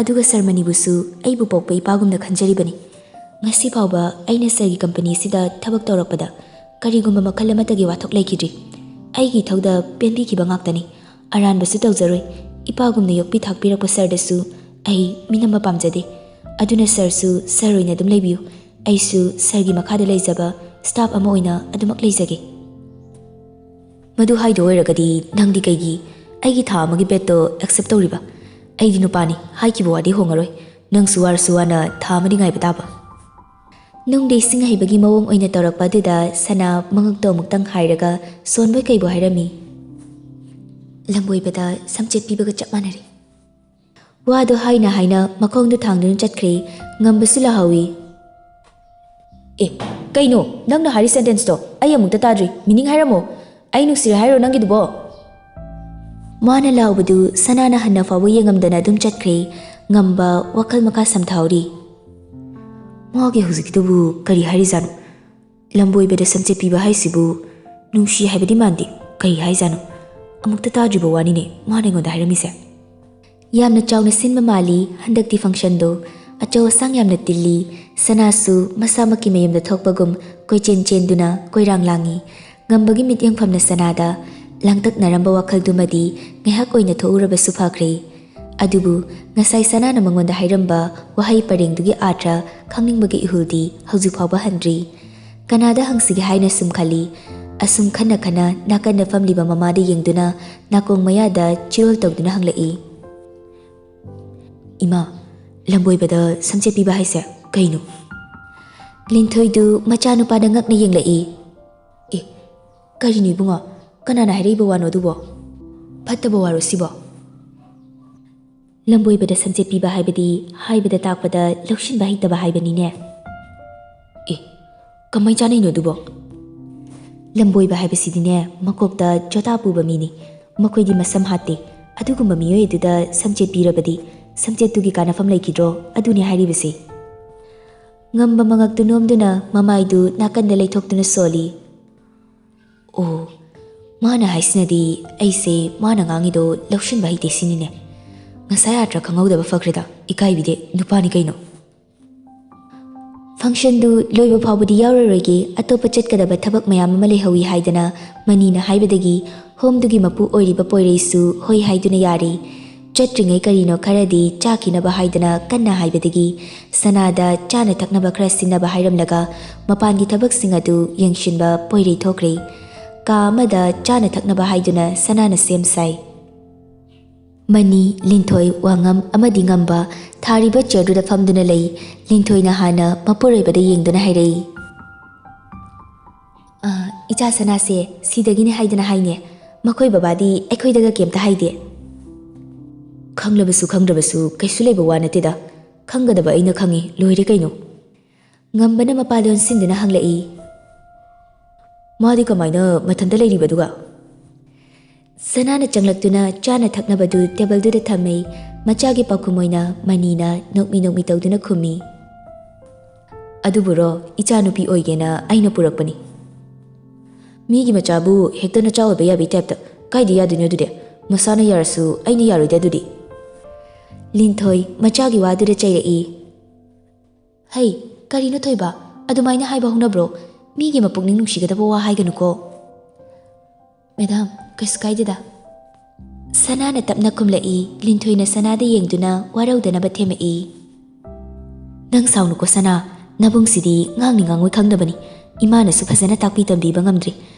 ꯑꯗꯨꯒ ꯁꯔ ꯃꯅꯤꯕꯨꯁꯨ ꯑꯩꯕꯨ ꯄꯣꯛꯄ ꯏꯄꯥꯒꯨꯝꯅ ꯈꯟꯖꯔꯤꯕꯅꯤ꯫ ꯉꯁꯤ ꯐꯥꯎꯕ ꯑꯩꯅ ꯁꯔꯒꯤ ꯀꯝꯄꯅꯤꯁꯤꯗ ꯊꯕꯛ ꯇꯧꯔꯛꯄꯗ ꯀꯔꯤꯒꯨꯝꯕ ꯃꯈꯜ ꯑꯃꯠꯇꯒꯤ ꯋꯥꯊꯣꯛ ꯂꯩꯈꯤꯗ꯭ꯔꯤ꯫ ꯑꯩꯒꯤ ꯏꯊꯧꯗ ꯄꯦꯟꯕꯤꯈꯤꯕ ꯉꯥꯛꯇꯅꯤ꯫ ꯑꯔꯥꯟꯕꯁꯨ ꯇꯧꯖꯔꯣꯏ꯫ ꯏꯄꯥꯒꯨꯝꯅ ꯌꯣꯛꯄꯤ ꯊꯥꯛꯄꯤꯔꯛꯄ ꯁꯔꯗꯁꯨ ꯑꯩ ꯃꯤꯅꯝꯕ ꯄꯥꯝꯖꯗꯦ꯫ ꯑꯗꯨꯅ ꯁꯔꯁꯨ ꯁꯔ ꯑꯣꯏꯅ ꯑꯗꯨꯝ ꯂꯩꯕꯤꯌꯨ꯫ ꯑꯩꯁꯨ ꯁꯔꯒꯤ ꯃꯈꯥꯗ ꯂꯩꯖꯕ staff ꯑꯃ ꯑꯣꯏꯅ ꯑꯗꯨꯃꯛ ꯂꯩꯖꯒꯦ꯫" "ꯃꯗꯨ ꯍꯥꯏꯗꯣ ꯑꯣꯏꯔꯒꯗꯤ ꯅꯪꯗꯤ ꯀꯩꯒꯤ ꯑꯩꯒꯤ ꯊꯥ ꯑꯃꯒꯤ payꯗꯣ accept ꯇꯧꯔꯤꯕ? ꯑꯩꯗꯤ ꯅꯨꯄꯥꯅꯤ, ꯍꯥꯏꯈꯤꯕ ꯋꯥꯗꯤ ꯍꯣꯡꯉꯔꯣꯏ꯫ ꯅꯪꯁꯨ ꯋꯥꯔꯁꯨ ꯋꯥꯅ ꯊꯥ ꯑꯃꯗꯤ ꯉꯥꯏꯕ ꯇꯥꯕ꯫" ꯅꯨꯡꯗꯤ ꯏꯁꯤꯡ ꯍꯩꯕꯒꯤ ꯃꯑꯣꯡ ꯑꯣꯏꯅ ꯇꯧꯔꯛꯄ ꯑꯗꯨꯗ ꯁꯅꯥ ꯃꯉꯛꯇꯣ ꯑꯃꯨꯛꯇꯪ ꯍꯥꯏꯔꯒ ꯁꯣꯟꯕꯣꯏ ꯀꯩꯕꯣꯏ ꯍꯥꯏꯔꯝꯃꯤ꯫ "ꯂꯝꯕꯣꯏꯕꯗ ꯁꯝꯆꯦꯠ ꯄꯤꯕꯒ ꯆꯞ ꯃꯥꯟꯅꯔꯦ꯫" ꯋꯥꯗꯣ ꯍꯥꯏꯅ ꯍꯥꯏꯅ ꯃꯈꯣꯡꯗꯨ ꯊꯥꯡꯗꯨꯅ ꯆꯠꯈ꯭ꯔꯦ꯫ ꯉꯝꯕꯁꯨ ꯂꯥꯍꯧꯏ꯫ "ꯑꯦ, ꯀꯩꯅꯣ ꯅꯪꯅ ꯍꯥꯏꯔꯤ sentenceꯇꯣ? ꯑꯩ ꯑꯃꯨꯛꯇ ꯇꯥꯗ꯭ꯔꯤ꯫ Meaning ꯍꯥꯏꯔꯝꯃꯣ꯫ ꯑꯩ ꯅꯨꯡꯁꯤꯔꯦ ꯍꯥꯏꯔꯣ ꯅꯪꯒꯤꯗꯨꯕꯣ?" ꯃꯥꯅ ꯂꯥꯎꯕꯗꯨ ꯁꯅꯥꯅ ꯍꯟꯅ ꯐꯥꯎꯕ ꯌꯦꯡꯉꯝꯗꯅ ꯑꯗꯨꯝ ꯆꯠꯈ꯭ꯔꯦ꯫ ꯉꯝꯕ ꯋꯥꯈꯜ ꯃꯈꯥ ꯁꯝꯊꯍꯧꯔꯤ꯫ "ꯃꯥꯒꯤ ꯍꯧꯖꯤꯛꯀꯤꯗꯨꯕꯨ ꯀꯔꯤ ꯍꯥꯏꯔꯤꯖꯥꯠꯅꯣ? ꯂꯝꯕꯣꯏꯕꯗ ꯁꯝꯆꯦꯠ ꯄꯤꯕ ꯍꯥꯏꯁꯤꯕꯨ ꯅꯨꯡꯁꯤ ꯍꯥꯏꯕꯗꯤ ꯃꯥꯟꯗꯦ꯫ ꯀꯔꯤ ꯍꯥꯏꯖꯥꯠꯅꯣ? ꯑꯃꯨꯛꯇ ꯇꯥꯗ꯭ꯔꯤꯕ ꯋꯥꯅꯤꯅꯦ ꯃꯥꯅ ꯑꯩꯉꯣꯟꯗ ꯍꯥꯏꯔꯝꯃꯤꯁꯦ꯫" ꯌꯥꯝꯅ ꯆꯥꯎꯅ ꯁꯤꯟꯕ ꯃꯥꯜꯂꯤ ꯍꯟꯗꯛꯇꯤ functionꯗꯣ꯫ ꯑꯆꯧ ꯑꯁꯥꯡ ꯌꯥꯝꯅ ꯇꯤꯜꯂꯤ꯫ ꯁꯅꯥꯁꯨ ꯃꯁꯥꯃꯛꯀꯤ ꯃꯌꯨꯝꯗ ꯊꯣꯛꯄꯒꯨꯝ ꯀꯣꯏꯆꯦꯟ ꯆꯦꯟꯗꯨꯅ ꯀꯣꯏꯔꯥꯡ ꯂꯥꯡꯉꯤ꯫ ꯉꯝꯕꯒꯤ ꯃꯤꯠꯌꯦꯡꯐꯝꯅ ꯁꯅꯥꯗ ꯂꯥꯡꯇꯛꯅꯔꯝꯕ ꯋꯥꯈꯜꯗꯨꯃꯗꯤ ꯉꯥꯏꯍꯥꯛ ꯑꯣꯏꯅ ꯊꯣꯛꯎꯔꯕꯁꯨ ꯐꯈ꯭ꯔꯦ꯫ ꯑꯗꯨꯕꯨ ꯉꯁꯥꯏ ꯁꯅꯥꯅ ꯃꯉꯣꯟꯗ ꯍꯥꯏꯔꯝꯕ ꯋꯥꯍꯩ ꯄꯔꯦꯡꯗꯨꯒꯤ ꯑꯥꯔꯊ ꯈꯪꯅꯤꯡꯕꯒꯤ ꯏꯍꯨꯜꯗꯤ ꯍꯧꯖꯤꯛ ꯐꯥꯎꯕ ꯍꯟꯗ꯭ꯔꯤ꯫ ꯀꯅꯥꯗ ꯍꯪꯁꯤꯒꯦ ꯍꯥꯏꯅ ꯁꯨꯝ ꯈꯜꯂꯤ꯫ ꯑꯁꯨꯝ ꯈꯟꯅ ꯈꯟꯅ ꯅꯥꯀꯟꯗ ꯐꯝꯂꯤꯕ ꯃꯃꯥꯗ ꯌꯦꯡꯗꯨꯅ ꯅꯥꯀꯣꯡ ꯃꯌꯥꯗ ꯆꯤꯔꯣꯜ ꯇꯧꯗꯨꯅ ꯍꯪꯂꯛꯏ, "ꯏꯃꯥ, ꯂꯝꯕꯣꯏꯕꯗ ꯁꯝꯆꯦꯠ ꯄꯤꯕ ꯍꯥꯏꯁꯦ ꯀꯩꯅꯣ?" ꯂꯤꯟꯊꯣꯏꯗꯨ ꯃꯆꯥꯅꯨꯄꯥꯗ ꯉꯛꯅ ꯌꯦꯡꯂꯛꯏ꯫ "ꯑꯦ, ꯀꯔꯤꯅꯣ ꯏꯕꯨꯡꯉꯣ? ꯀꯅꯥꯅ ꯍꯥꯏꯔꯛꯏꯕ ꯋꯥꯅꯣ ꯑꯗꯨꯕꯣ? ꯐꯠꯇꯕ ꯋꯥꯔꯣ ꯁꯤꯕꯣ?" "ꯂꯝꯕꯣꯏꯕꯗ ꯁꯝꯆꯦꯠ ꯄꯤꯕ ꯍꯥꯏꯕꯗꯤ ꯍꯥꯏꯕꯗ ꯇꯥꯛꯄꯗ ꯂꯧꯁꯤꯟꯕ ꯍꯩꯇꯕ ꯍꯥꯏꯕꯅꯤꯅꯦ꯫" "ꯑꯦ, ꯀꯃꯥꯏ ꯆꯥꯅꯩꯅꯣ ꯑꯗꯨꯕꯣ?" "ꯂꯝꯕꯣꯏꯕ ꯍꯥꯏꯕꯁꯤꯗꯤꯅꯦ, ꯃꯀꯣꯛꯇ ꯖꯣꯇꯥ ꯄꯨꯕ ꯃꯤꯅꯤ꯫ ꯃꯈꯣꯏꯗꯤ ꯃꯁꯝ ꯍꯥꯠꯇꯦ꯫ ꯑꯗꯨꯒꯨꯝꯕ ꯃꯤꯑꯣꯏ ꯑꯗꯨꯗ ꯁꯝꯆꯦꯠ ꯄꯤꯔꯕꯗꯤ ꯁꯝꯆꯦꯠꯇꯨꯒꯤ ꯀꯥꯟꯅꯐꯝ ꯂꯩꯈꯤꯗ꯭ꯔꯣ? ꯑꯗꯨꯅꯤ ꯍꯥꯏꯔꯤꯕꯁꯤ꯫" ꯉꯝꯕ ꯃꯉꯛꯇꯨ ꯅꯣꯝꯗꯨꯅ ꯃꯃꯥꯏꯗꯨ ꯅꯥꯀꯟꯗ ꯂꯩꯊꯣꯛꯇꯨꯅ ꯁꯣꯜꯂꯤ꯫ "ꯑꯣ, ꯃꯥꯅ ꯍꯥꯏꯁꯤꯅꯗꯤ ꯑꯩꯁꯦ ꯃꯥꯅ ꯉꯥꯡꯉꯤꯗꯣ ꯂꯧꯁꯤꯟꯕ ꯍꯩꯇꯦ ꯁꯤꯅꯤꯅꯦ꯫ ꯉꯁꯥꯏ ꯑꯥꯔꯊ ꯈꯪꯍꯧꯗꯕ ꯐꯈ꯭ꯔꯦꯗ, ꯏꯀꯥꯏꯕꯤꯗꯦ, ꯅꯨꯄꯥꯅꯤ ꯀꯩꯅꯣ꯫" ꯐꯪꯁꯟꯗꯨ ꯂꯣꯏꯕ ꯐꯥꯎꯕꯗꯤ ꯌꯥꯎꯔꯔꯣꯏꯒꯦ, ꯑꯇꯣꯞꯄ ꯆꯠꯀꯗꯕ ꯊꯕꯛ ꯃꯌꯥꯝ ꯑꯃ ꯂꯩꯍꯧꯏ ꯍꯥꯏꯗꯅ ꯃꯅꯤꯅ ꯍꯥꯏꯕꯗꯒꯤ ꯍꯣꯝꯗꯨꯒꯤ ꯃꯄꯨ ꯑꯣꯏꯔꯤꯕ ꯄꯣꯏꯔꯩꯁꯨ ꯍꯣꯏ ꯍꯥꯏꯗꯨꯅ ꯌꯥꯔꯤ꯫ ꯆꯠꯇ꯭ꯔꯤꯉꯩ ꯀꯔꯤꯅꯣ ꯈꯔꯗꯤ ꯆꯥꯈꯤꯅꯕ ꯍꯥꯏꯗꯅ ꯀꯟꯅ ꯍꯥꯏꯕꯗꯒꯤ ꯁꯅꯥꯗ ꯆꯥꯅ ꯊꯛꯅꯕ ꯈꯔ ꯁꯤꯟꯅꯕ ꯍꯥꯏꯔꯝꯂꯒ ꯃꯄꯥꯟꯒꯤ ꯊꯕꯛꯁꯤꯡ ꯑꯗꯨ ꯌꯦꯡꯁꯤꯟꯕ ꯄꯣꯏꯔꯩ ꯊꯣꯛꯈ꯭ꯔꯦ꯫ ꯀꯥ ꯑꯃꯗ ꯆꯥꯅ ꯊꯛꯅꯕ ꯍꯥꯏꯗꯨꯅ ꯁꯅꯥꯅ ꯁꯦꯝ ꯁꯥꯏ꯫ ꯃꯅꯤ, ꯂꯤꯟꯊꯣꯏ, ꯋꯥꯉꯝ ꯑꯃꯗꯤ ꯉꯝꯕ ꯊꯥꯔꯤꯕ ꯆꯤꯌꯔꯗꯨꯗ ꯐꯝꯗꯨꯅ ꯂꯩ꯫ ꯂꯤꯟꯊꯣꯏꯅ ꯍꯥꯟꯅ ꯃꯄꯨꯔꯣꯏꯕꯗ ꯌꯦꯡꯗꯨꯅ ꯍꯥꯏꯔꯛꯏ, "ꯑ, ꯏꯆꯥ ꯁꯅꯥꯁꯦ ꯁꯤꯗꯒꯤꯅꯦ ꯍꯥꯏꯗꯅ ꯍꯥꯏꯅꯦ꯫ ꯃꯈꯣꯏ ꯕꯕꯥꯗꯤ ꯑꯩꯈꯣꯏꯗꯒ ꯀꯩꯝꯇ ꯍꯥꯏꯗꯦ꯫" "ꯈꯪꯂꯕꯁꯨ ꯈꯪꯗ꯭ꯔꯕꯁꯨ ꯀꯩꯁꯨ ꯂꯩꯕ ꯋꯥ ꯅꯠꯇꯦꯗ꯫ ꯈꯪꯒꯗꯕ ꯑꯩꯅ ꯈꯪꯉꯤ, ꯂꯣꯏꯔꯦ ꯀꯩꯅꯣ꯫" ꯉꯝꯕꯅ ꯃꯄꯥꯗ ꯑꯣꯟꯁꯤꯟꯗꯨꯅ ꯍꯪꯂꯛꯏ, "ꯃꯥꯗꯤ ꯀꯃꯥꯏꯅ ꯃꯊꯟꯇ ꯂꯩꯔꯤꯕꯗꯨꯒ?" ꯁꯅꯥꯅ ꯆꯪꯂꯛꯇꯨꯅ ꯆꯥꯅ ꯊꯛꯅꯕꯗꯨ ꯇꯦꯕꯜꯗꯨꯗ ꯊꯝꯃꯤ꯫ ꯃꯆꯥꯒꯤ ꯄꯥꯎꯈꯨꯝ ꯑꯣꯏꯅ ꯃꯅꯤꯅ ꯅꯣꯛꯃꯤ ꯅꯣꯛꯃꯤ ꯇꯧꯗꯨꯅ ꯈꯨꯝꯃꯤ, "ꯑꯗꯨꯕꯨꯔꯣ, ꯏꯆꯥꯅꯨꯄꯤ ꯑꯣꯏꯒꯦꯅ ꯑꯩꯅ ꯄꯨꯔꯛꯄꯅꯤ꯫ ꯃꯤꯒꯤ ꯃꯆꯥꯕꯨ ꯍꯦꯛꯇ ꯅꯆꯥ ꯑꯣꯏꯕ ꯌꯥꯕꯩ ꯇꯥꯏꯞꯇ꯫ ꯀꯥꯏꯗ ꯌꯥꯗꯣꯏꯅꯣ ꯑꯗꯨꯗꯤ? ꯃꯁꯥꯅ ꯌꯥꯔꯁꯨ ꯑꯩꯅ ꯌꯥꯔꯣꯏꯗ ꯑꯗꯨꯗꯤ꯫" ꯂꯤꯟꯊꯣꯏ ꯃꯆꯥꯒꯤ ꯋꯥꯗꯨꯗ ꯆꯩꯔꯛꯏ, "ꯍꯩ, ꯀꯔꯤꯅꯣ ꯊꯣꯏꯕ? ꯑꯗꯨꯃꯥꯏꯅ ꯍꯥꯏꯕ ꯍꯧꯅꯕ꯭ꯔꯣ? ꯃꯤꯒꯤ ꯃꯄꯨꯛꯅꯤꯡ ꯅꯨꯡꯁꯤꯒꯗꯕ ꯋꯥ ꯍꯥꯏꯒꯅꯨꯀꯣ꯫" "ꯃꯦꯗꯥꯝ, ꯀꯩꯁꯨ ꯀꯥꯏꯗꯦꯗ꯫" ꯁꯅꯥꯅ ꯇꯞꯅ ꯈꯨꯝꯂꯛꯏ꯫ ꯂꯤꯟꯊꯣꯏꯅ ꯁꯅꯥꯗ ꯌꯦꯡꯗꯨꯅ ꯋꯥꯔꯧꯗꯅꯕ ꯊꯦꯝꯃꯛꯏ, "ꯅꯪ ꯁꯥꯎꯅꯨꯀꯣ ꯁꯅꯥ, ꯅꯕꯨꯡꯁꯤꯗꯤ ꯉꯥꯡꯅꯤ ꯉꯥꯡꯉꯣꯏ ꯈꯪꯗꯕꯅꯤ꯫ ꯏꯃꯥꯅꯁꯨ ꯐꯖꯅ ꯇꯥꯛꯄꯤ ꯇꯝꯕꯤꯕ ꯉꯝꯗ꯭ꯔꯤ꯫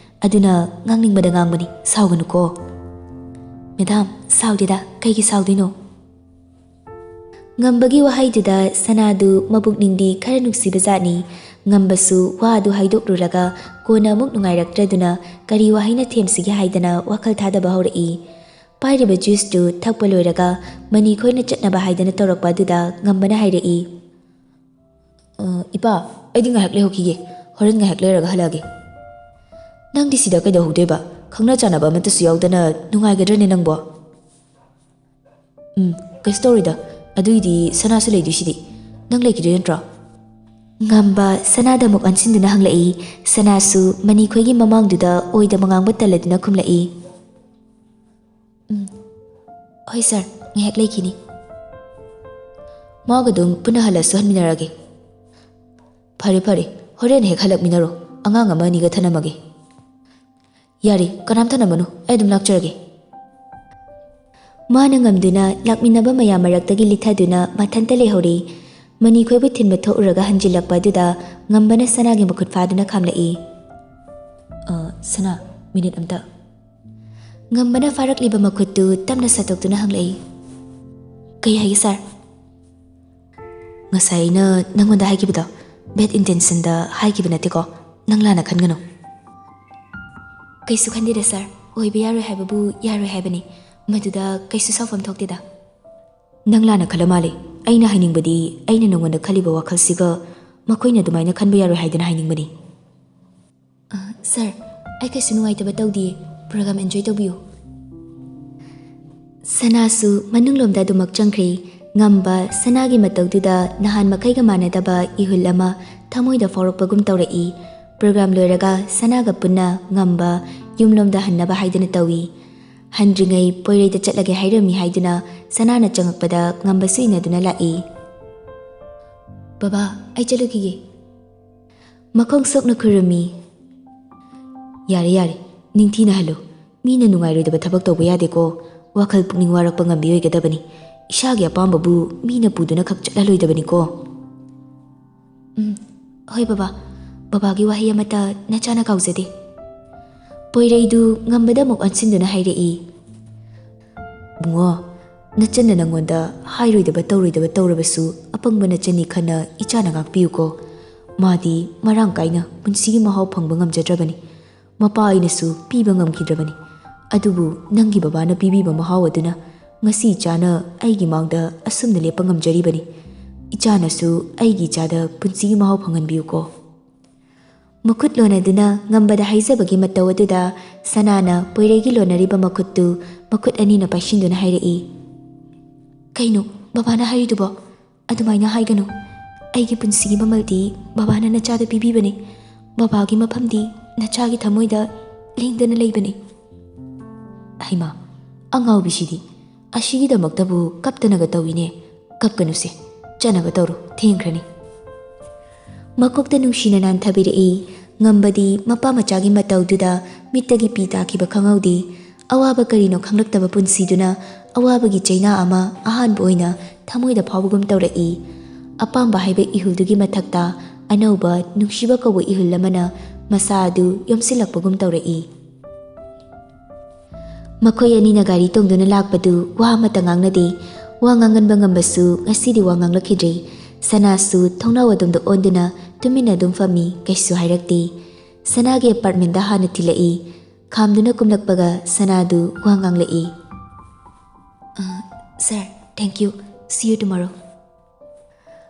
ꯑꯗꯨꯅ ꯉꯥꯡꯅꯤꯡꯕꯗ ꯉꯥꯡꯕꯅꯤ, ꯁꯥꯎꯒꯅꯨꯀꯣ꯫ ꯃꯦꯗꯥꯝ, ꯁꯥꯎꯗꯦꯗ, ꯀꯩꯒꯤ ꯁꯥꯎꯗꯣꯏꯅꯣ? ꯉꯝꯕꯒꯤ ꯋꯥꯍꯩꯗꯨꯗ ꯁꯅꯥꯗꯨ ꯃꯄꯨꯛꯅꯤꯡꯗꯤ ꯈꯔ ꯅꯨꯡꯁꯤꯕꯖꯥꯠꯅꯤ꯫ ꯉꯝꯕꯁꯨ ꯋꯥ ꯑꯗꯨ ꯍꯥꯏꯗꯣꯛꯂꯨꯔꯒ ꯀꯣꯟꯅ ꯑꯃꯨꯛ ꯅꯨꯡꯉꯥꯏꯔꯛꯇ꯭ꯔꯗꯨꯅ ꯀꯔꯤ ꯋꯥꯍꯩꯅ ꯊꯦꯝꯁꯤꯒꯦ ꯍꯥꯏꯗꯅ ꯋꯥꯈꯜ ꯊꯥꯗꯕ ꯍꯧꯔꯛꯏ꯫ ꯄꯥꯏꯔꯤꯕ ꯖ꯭ꯌꯨꯁꯇꯨ ꯊꯛꯄ ꯂꯣꯏꯔꯒ ꯃꯅꯤ ꯈꯣꯏꯅ ꯆꯠꯅꯕ ꯍꯥꯏꯗꯅ ꯇꯧꯔꯛꯄ ꯑꯗꯨꯗ ꯉꯝꯕꯅ ꯍꯥꯏꯔꯛꯏ, "ꯑ, ꯏꯄꯥ, ꯑꯩꯗꯤ ꯉꯥꯏꯍꯥꯛ ꯂꯩꯍꯧꯈꯤꯒꯦ, ꯍꯣꯔꯦꯟ ꯉꯥꯏꯍꯥꯛ ꯂꯩꯔꯒ ꯍꯜꯂꯛꯑꯒꯦ꯫" "ꯅꯪꯗꯤ ꯁꯤꯗ ꯀꯩꯗꯧꯍꯧꯗꯣꯏꯕ? ꯈꯪꯅ ꯆꯥꯟꯅꯕ ꯑꯃꯠꯇꯁꯨ ꯌꯥꯎꯗꯅ ꯅꯨꯡꯉꯥꯏꯒꯗ꯭ꯔꯅꯦ ꯅꯪꯕꯣ?" "ꯎꯝ, ꯀꯩꯁꯨ ꯇꯧꯔꯣꯏꯗ, ꯑꯗꯨꯏꯗꯤ ꯁꯅꯥꯁꯨ ꯂꯩꯗꯣꯏꯁꯤꯗꯤ, ꯅꯪ ꯂꯩꯈꯤꯗꯣꯏ ꯅꯠꯇ꯭ꯔꯣ?" ꯉꯝꯕ ꯁꯅꯥꯗ ꯑꯃꯨꯛ ꯑꯣꯟꯁꯤꯟꯗꯨꯅ ꯍꯪꯂꯛꯏ꯫ ꯁꯅꯥꯁꯨ ꯃꯅꯤ ꯈꯣꯏꯒꯤ ꯃꯃꯥꯡꯗꯨꯗ ꯑꯣꯏꯗꯕ ꯉꯥꯡꯕ ꯇꯜꯂꯗꯨꯅ ꯈꯨꯝꯂꯛꯏ, "ꯎꯝ, ꯍꯣꯏ ꯁꯥꯔ, ꯉꯥꯏꯍꯥꯛ ꯂꯩꯈꯤꯅꯤ꯫" "ꯃꯥꯒ ꯑꯗꯨꯝ ꯄꯨꯟꯅ ꯍꯜꯂꯁꯨ ꯍꯟꯃꯤꯟꯅꯔꯒꯦ꯫" "ꯐꯔꯦ ꯐꯔꯦ, ꯍꯣꯔꯦꯟ ꯍꯦꯛ ꯍꯜꯂꯛꯃꯤꯟꯅꯔꯣ, ꯑꯉꯥꯡ ꯑꯃ ꯑꯅꯤꯒ ꯊꯅꯝꯃꯒꯦ꯫" "ꯌꯥꯔꯦ, ꯀꯅꯥꯝ ꯊꯅꯝꯃꯅꯨ, ꯑꯩ ꯑꯗꯨꯝ ꯂꯥꯛꯆꯔꯒꯦ꯫" ꯃꯥꯅ ꯉꯝꯗꯨꯅ ꯂꯥꯛꯃꯤꯟꯅꯕ ꯃꯌꯥꯝ ꯃꯔꯛꯇꯒꯤ ꯂꯤꯊꯗꯨꯅ ꯃꯊꯟꯇ ꯂꯩꯍꯧꯔꯤ꯫ ꯃꯅꯤ ꯈꯣꯏꯕꯨ ꯊꯤꯟꯕ ꯊꯣꯛꯎꯔꯒ ꯍꯟꯖꯤꯜꯂꯛꯄ ꯑꯗꯨꯗ ꯉꯝꯕꯅ ꯁꯅꯥꯒꯤ ꯃꯈꯨꯠ ꯐꯥꯗꯨꯅ ꯈꯥꯝꯂꯛꯏ꯫ "ꯑ, ꯁꯅꯥ, ꯃꯤꯅꯤꯠ ꯑꯝꯇ꯫" ꯉꯝꯕꯅ ꯐꯥꯔꯛꯂꯤꯕ ꯃꯈꯨꯠꯇꯨ ꯇꯞꯅ ꯁꯠꯇꯣꯛꯇꯨꯅ ꯍꯪꯂꯛꯏ, "ꯀꯩ ꯍꯥꯏꯒꯦ ꯁꯥꯔ?" "ꯉꯁꯥꯏ ꯑꯩꯅ ꯅꯪꯉꯣꯟꯗ ꯍꯥꯏꯈꯤꯕꯗꯣ, ꯕꯦꯗ ꯏꯟꯇꯦꯟꯁꯟꯗ ꯍꯥꯏꯈꯤꯕ ꯅꯠꯇꯦꯀꯣ, ꯅꯪ ꯂꯥꯟꯅ ꯈꯟꯒꯅꯨ꯫" "ꯀꯩꯁꯨ ꯈꯟꯗꯦꯗ ꯁꯥꯔ, ꯑꯣꯏꯕ ꯌꯥꯔꯣꯏ ꯍꯥꯏꯕꯕꯨ ꯌꯥꯔꯣꯏ ꯍꯥꯏꯕꯅꯤ, ꯃꯗꯨꯗ ꯀꯩꯁꯨ ꯁꯥꯎꯐꯝ ꯊꯣꯛꯇꯦꯗ꯫" "ꯅꯪ ꯂꯥꯟꯅ ꯈꯜꯂ ꯃꯥꯜꯂꯦ꯫ ꯑꯩꯅ ꯍꯥꯏꯅꯤꯡꯕꯗꯤ, ꯑꯩꯅ ꯅꯪꯉꯣꯟꯗ ꯈꯜꯂꯤꯕ ꯋꯥꯈꯜꯁꯤꯒ ꯃꯈꯣꯏꯅ ꯑꯗꯨꯃꯥꯏꯅ ꯈꯟꯕ ꯌꯥꯔꯣꯏ ꯍꯥꯏꯗꯅ ꯍꯥꯏꯅꯤꯡꯕꯅꯤ꯫" "ꯑ, ꯁꯥꯔ, ꯑꯩ ꯀꯩꯁꯨ ꯅꯨꯡꯉꯥꯏꯇꯕ ꯇꯧꯗꯤꯌꯦ꯫ ꯄ꯭ꯔꯣꯒ꯭ꯔꯥꯝ ꯑꯦꯟꯖꯣꯏ ꯇꯧꯕꯤꯌꯨ꯫" ꯁꯅꯥꯁꯨ ꯃꯅꯨꯡꯂꯣꯝꯗ ꯑꯗꯨꯃꯛ ꯆꯪꯈ꯭ꯔꯦ꯫ ꯉꯝꯕ ꯁꯅꯥꯒꯤ ꯃꯇꯧꯗꯨꯗ ꯅꯍꯥꯟ ꯃꯈꯩꯒ ꯃꯥꯟꯅꯗꯕ ꯏꯍꯨꯜ ꯑꯃ ꯊꯃꯣꯏꯗ ꯐꯥꯎꯔꯛꯄꯒꯨꯝ ꯇꯧꯔꯛꯏ꯫ ꯄ꯭ꯔꯣꯒ꯭ꯔꯥꯝ ꯂꯣꯏꯔꯒ ꯁꯅꯥꯒ ꯄꯨꯟꯅ ꯉꯝꯕ ꯌꯨꯝꯂꯣꯝꯗ ꯍꯟꯅꯕ ꯍꯥꯏꯗꯨꯅ ꯇꯧꯏ꯫ ꯍꯟꯗ꯭ꯔꯤꯉꯩ ꯄꯣꯏꯔꯩꯗ ꯆꯠꯂꯒꯦ ꯍꯥꯏꯔꯝꯃꯤ ꯍꯥꯏꯗꯨꯅ ꯁꯅꯥꯅ ꯆꯪꯉꯛꯄꯗ ꯉꯝꯕꯁꯨ ꯏꯟꯅꯗꯨꯅ ꯂꯥꯛꯏ꯫ "ꯕꯕꯥ, ꯑꯩ ꯆꯠꯂꯨꯈꯤꯒꯦ꯫" ꯃꯈꯣꯡ ꯁꯣꯛꯅ ꯈꯨꯔꯨꯝꯃꯤ꯫ "ꯌꯥꯔꯦ, ꯌꯥꯔꯦ, ꯅꯤꯡꯊꯤꯅ ꯍꯜꯂꯨ꯫ ꯃꯤꯅ ꯅꯨꯡꯉꯥꯏꯔꯣꯏꯗꯕ ꯊꯕꯛ ꯇꯧꯕ ꯌꯥꯗꯦꯀꯣ꯫ ꯋꯥꯈꯜ ꯄꯨꯛꯅꯤꯡ ꯋꯥꯔꯛꯄ ꯉꯝꯕꯤ ꯑꯣꯏꯒꯗꯕꯅꯤ꯫ ꯏꯁꯥꯒꯤ ꯑꯄꯥꯝꯕꯕꯨ ꯃꯤꯅ ꯄꯨꯗꯨꯅ ꯈꯛ ꯆꯠꯍꯜꯂꯣꯏꯗꯕꯅꯤꯀꯣ꯫" "ꯎꯝ, ꯍꯣꯏ ꯕꯕꯥ꯫ ꯕꯕꯥꯒꯤ ꯋꯥꯍꯩ ꯑꯃꯠꯇ ꯅꯆꯥꯅ ꯀꯥꯎꯖꯗꯦ꯫" ꯄꯣꯏꯔꯩꯗꯨ ꯉꯝꯕꯗ ꯑꯃꯨꯛ ꯑꯣꯟꯁꯤꯟꯗꯨꯅ ꯍꯥꯏꯔꯛꯏ, "ꯏꯕꯨꯡꯉꯣ, ꯅꯆꯟꯅ ꯅꯪꯉꯣꯟꯗ ꯍꯥꯏꯔꯣꯏꯗꯕ ꯇꯧꯔꯣꯏꯗꯕ ꯇꯧꯔꯕꯁꯨ, ꯑꯄꯪꯕ ꯅꯆꯟꯅꯤ ꯈꯟꯅ ꯏꯆꯥꯅ ꯉꯥꯛꯄꯤꯌꯨꯀꯣ꯫ ꯃꯥꯗꯤ ꯃꯔꯥꯡ ꯀꯥꯏꯅ ꯄꯨꯟꯁꯤꯒꯤ ꯃꯍꯥꯎ ꯐꯪꯕ ꯉꯝꯖꯗ꯭ꯔꯕꯅꯤ꯫ ꯃꯄꯥ ꯑꯩꯅꯁꯨ ꯄꯤꯕ ꯉꯝꯈꯤꯗ꯭ꯔꯕꯅꯤ꯫ ꯑꯗꯨꯕꯨ ꯅꯪꯒꯤ ꯕꯕꯥꯅ ꯄꯤꯕꯤꯕ ꯃꯍꯥꯎ ꯑꯗꯨꯅ ꯉꯁꯤ ꯏꯆꯥꯅ ꯑꯩꯒꯤ ꯃꯥꯡꯗ ꯑꯁꯨꯝꯅ ꯂꯦꯞꯄ ꯉꯝꯖꯔꯤꯕꯅꯤ꯫ ꯏꯆꯥꯅꯁꯨ ꯑꯩꯒꯤ ꯏꯆꯥꯗ ꯄꯨꯟꯁꯤꯒꯤ ꯃꯍꯥꯎ ꯐꯪꯍꯟꯕꯤꯌꯨꯀꯣ꯫" ꯃꯈꯨꯠ ꯂꯣꯟꯅꯗꯨꯅ ꯉꯝꯕꯗ ꯍꯥꯏꯖꯕꯒꯤ ꯃꯇꯧ ꯑꯗꯨꯗ ꯁꯅꯥꯅ ꯄꯣꯏꯔꯩꯒꯤ ꯂꯣꯟꯅꯔꯤꯕ ꯃꯈꯨꯠꯇꯨ ꯃꯈꯨꯠ ꯑꯅꯤꯅ ꯄꯥꯏꯁꯤꯟꯗꯨꯅ ꯍꯥꯏꯔꯛꯏ, "ꯀꯩꯅꯣ ꯕꯕꯥꯅ ꯍꯥꯏꯔꯤꯗꯨꯕꯣ? ꯑꯗꯨꯃꯥꯏꯅ ꯍꯥꯏꯒꯅꯨ꯫ ꯑꯩꯒꯤ ꯄꯨꯟꯁꯤꯒꯤ ꯃꯃꯜꯗꯤ ꯕꯕꯥꯅ ꯅꯆꯥꯗ ꯄꯤꯕꯤꯕꯅꯤ꯫ ꯕꯕꯥꯒꯤ ꯃꯐꯝꯗꯤ ꯅꯆꯥꯒꯤ ꯊꯃꯣꯏꯗ ꯂꯦꯡꯗꯅ ꯂꯩꯕꯅꯤ꯫" ꯍꯩꯃꯥ, ꯑꯉꯥꯎꯕꯤꯁꯤꯗꯤ! ꯑꯁꯤꯒꯤꯗꯃꯛꯇꯕꯨ ꯀꯞꯇꯅꯒ ꯇꯧꯏꯅꯦ꯫ ꯀꯞꯀꯅꯨꯁꯦ, ꯆꯠꯅꯕ ꯇꯧꯔꯣ, ꯊꯦꯡꯈ꯭ꯔꯅꯤ꯫ ꯃꯀꯣꯛꯇ ꯅꯨꯡꯁꯤꯅ ꯅꯥꯟꯊꯕꯤꯔꯛꯏ꯫ ꯉꯝꯕꯗꯤ ꯃꯄꯥ ꯃꯆꯥꯒꯤ ꯃꯇꯧꯗꯨꯗ ꯃꯤꯠꯇꯒꯤ ꯄꯤ ꯇꯥꯈꯤꯕ ꯈꯪꯍꯧꯗꯦ꯫ ꯑꯋꯥꯕ ꯀꯔꯤꯅꯣ ꯈꯪꯂꯛꯇꯕ ꯄꯨꯟꯁꯤꯗꯨꯅ ꯑꯋꯥꯕꯒꯤ ꯆꯩꯅꯥ ꯑꯃ ꯑꯍꯥꯟꯕ ꯑꯣꯏꯅ ꯊꯃꯣꯏꯗ ꯐꯥꯎꯕꯒꯨꯝ ꯇꯧꯔꯛꯏ꯫ ꯑꯄꯥꯝꯕ ꯍꯥꯏꯕ ꯏꯍꯨꯜꯗꯨꯒꯤ ꯃꯊꯛꯇ ꯑꯅꯧꯕ ꯅꯨꯡꯁꯤꯕ ꯀꯧꯕ ꯏꯍꯨꯜ ꯑꯃꯅ ꯃꯁꯥ ꯑꯗꯨ ꯌꯣꯝꯁꯤꯜꯂꯛꯄꯒꯨꯝ ꯇꯧꯔꯛꯏ꯫ ꯃꯈꯣꯏ ꯑꯅꯤꯅ ꯒꯥꯔꯤ ꯇꯣꯡꯗꯨꯅ ꯂꯥꯛꯄꯗꯨ ꯋꯥ ꯑꯃꯠꯇ ꯉꯥꯡꯅꯗꯦ꯫ ꯋꯥ ꯉꯥꯡꯒꯟꯕ ꯉꯝꯕꯁꯨ ꯉꯁꯤꯗꯤ ꯋꯥ ꯉꯥꯡꯂꯛꯈꯤꯗ꯭ꯔꯦ꯫ ꯁꯅꯥꯁꯨ ꯊꯣꯡꯅꯥꯎ ꯑꯗꯣꯝꯗ ꯑꯣꯟꯗꯨꯅ ꯇꯨꯃꯤꯟꯅ ꯑꯗꯨꯝ ꯐꯝꯃꯤ, ꯀꯩꯁꯨ ꯍꯥꯏꯔꯛꯇꯦ꯫ ꯁꯅꯥꯒꯤ ꯑꯦꯄꯥꯔꯠꯃꯦꯟꯗ ꯍꯥꯟꯅ ꯊꯤꯜꯂꯛꯏ꯫ ꯈꯥꯝꯗꯨꯅ ꯀꯨꯝꯂꯛꯄꯒ ꯁꯅꯥꯗꯨ ꯋꯥ ꯉꯥꯡꯂꯛꯏ꯫ "ꯑ, sir, thank you. See you tomorrow."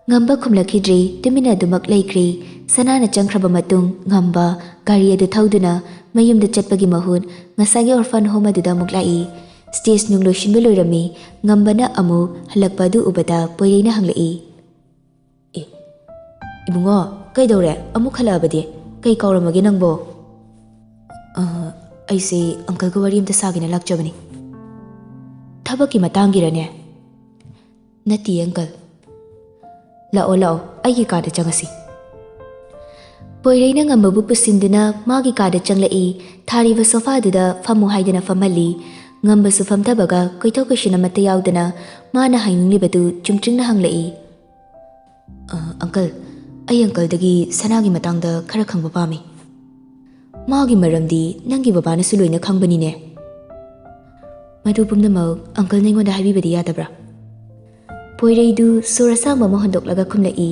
ꯉꯝꯕ ꯈꯨꯝꯂꯛꯈꯤꯗ꯭ꯔꯦ, ꯇꯨꯃꯤꯟꯅ ꯑꯗꯨꯃꯛ ꯂꯩꯈ꯭ꯔꯦ꯫ ꯁꯅꯥꯅ ꯆꯪꯈ꯭ꯔꯕ ꯃꯇꯨꯡ ꯉꯝꯕ ꯒꯥꯔꯤ ꯑꯗꯨ ꯊꯧꯗꯨꯅ ꯃꯌꯨꯝꯗ ꯆꯠꯄꯒꯤ ꯃꯍꯨꯠ ꯉꯁꯥꯏꯒꯤ orphan home ꯑꯗꯨꯗ ꯑꯃꯨꯛ ꯂꯥꯛꯏ꯫ Stage ꯅꯨꯡ ꯂꯣꯏꯁꯤꯟꯕ ꯂꯣꯏꯔꯝꯃꯤ꯫ ꯉꯝꯕꯅ ꯑꯃꯨꯛ ꯍꯜꯂꯛꯄ ꯑꯗꯨ ꯎꯕꯗ ꯄꯣꯏꯔꯩꯅ ꯍꯪꯂꯛꯏ, "ꯑꯦ, ꯏꯕꯨꯡꯉꯣ, ꯀꯩꯗꯧꯔꯦ? ꯑꯃꯨꯛ ꯍꯜꯂꯛꯑꯕꯗꯤ? ꯀꯩ ꯀꯥꯎꯔꯝꯃꯒꯦ ꯅꯪꯕꯣ?" "ꯑ, ꯑꯩꯁꯦ uncleꯒ ꯋꯥꯔꯤ ꯑꯝꯇ ꯁꯥꯒꯦꯅ ꯂꯥꯛꯆꯕꯅꯤ꯫" "ꯊꯕꯛꯀꯤ ꯃꯇꯥꯡꯒꯤꯔꯅꯦ?" "ꯅꯠꯇꯤꯌꯦ uncle꯫ ꯂꯥꯛꯑꯣ, ꯂꯥꯛꯑꯣ, ꯑꯩꯒꯤ ꯀꯥꯗ ꯆꯪꯉꯁꯤ꯫" ꯄꯣꯏꯔꯩꯅ ꯉꯝꯕꯕꯨ ꯄꯨꯁꯤꯟꯗꯨꯅ ꯃꯥꯒꯤ ꯀꯥꯗ ꯆꯪꯂꯛꯏ꯫ ꯊꯥꯔꯤꯕ sofaꯗꯨꯗ ꯐꯝꯃꯨ ꯍꯥꯏꯗꯨꯅ ꯐꯝꯍꯜꯂꯤ꯫ ꯉꯝꯕꯁꯨ ꯐꯝꯊꯕꯒ ꯀꯣꯏꯊꯣꯛ ꯀꯣꯏꯁꯤꯟ ꯑꯃꯠꯇ ꯌꯥꯎꯗꯅ ꯃꯥꯅ ꯍꯥꯏꯅꯤꯡꯂꯤꯕꯗꯨ ꯆꯨꯝꯗ꯭ꯔꯤꯡꯅ ꯍꯪꯂꯛꯏ꯫ "ꯑ, uncle, ꯑꯩ uncleꯗꯒꯤ ꯁꯅꯥꯒꯤ ꯃꯇꯥꯡꯗ ꯈꯔ ꯈꯪꯕ ꯄꯥꯝꯃꯤ꯫" ꯃꯥꯒꯤ ꯃꯔꯝꯗꯤ ꯅꯪꯒꯤ ꯕꯕꯥꯅꯁꯨ ꯂꯣꯏꯅ ꯈꯪꯕꯅꯤꯅꯦ꯫ ꯃꯗꯨ ꯄꯨꯝꯅꯃꯛ uncle ꯅ ꯑꯩꯉꯣꯟꯗ ꯍꯥꯏꯕꯤꯕꯗꯤ ꯌꯥꯗꯕ꯭ꯔꯥ? ꯄꯣꯏꯔꯩꯗꯨ ꯁꯣꯔ ꯑꯁꯥꯡꯕ ꯑꯃ ꯍꯣꯟꯗꯣꯛꯂꯒ ꯈꯨꯝꯂꯛꯏ,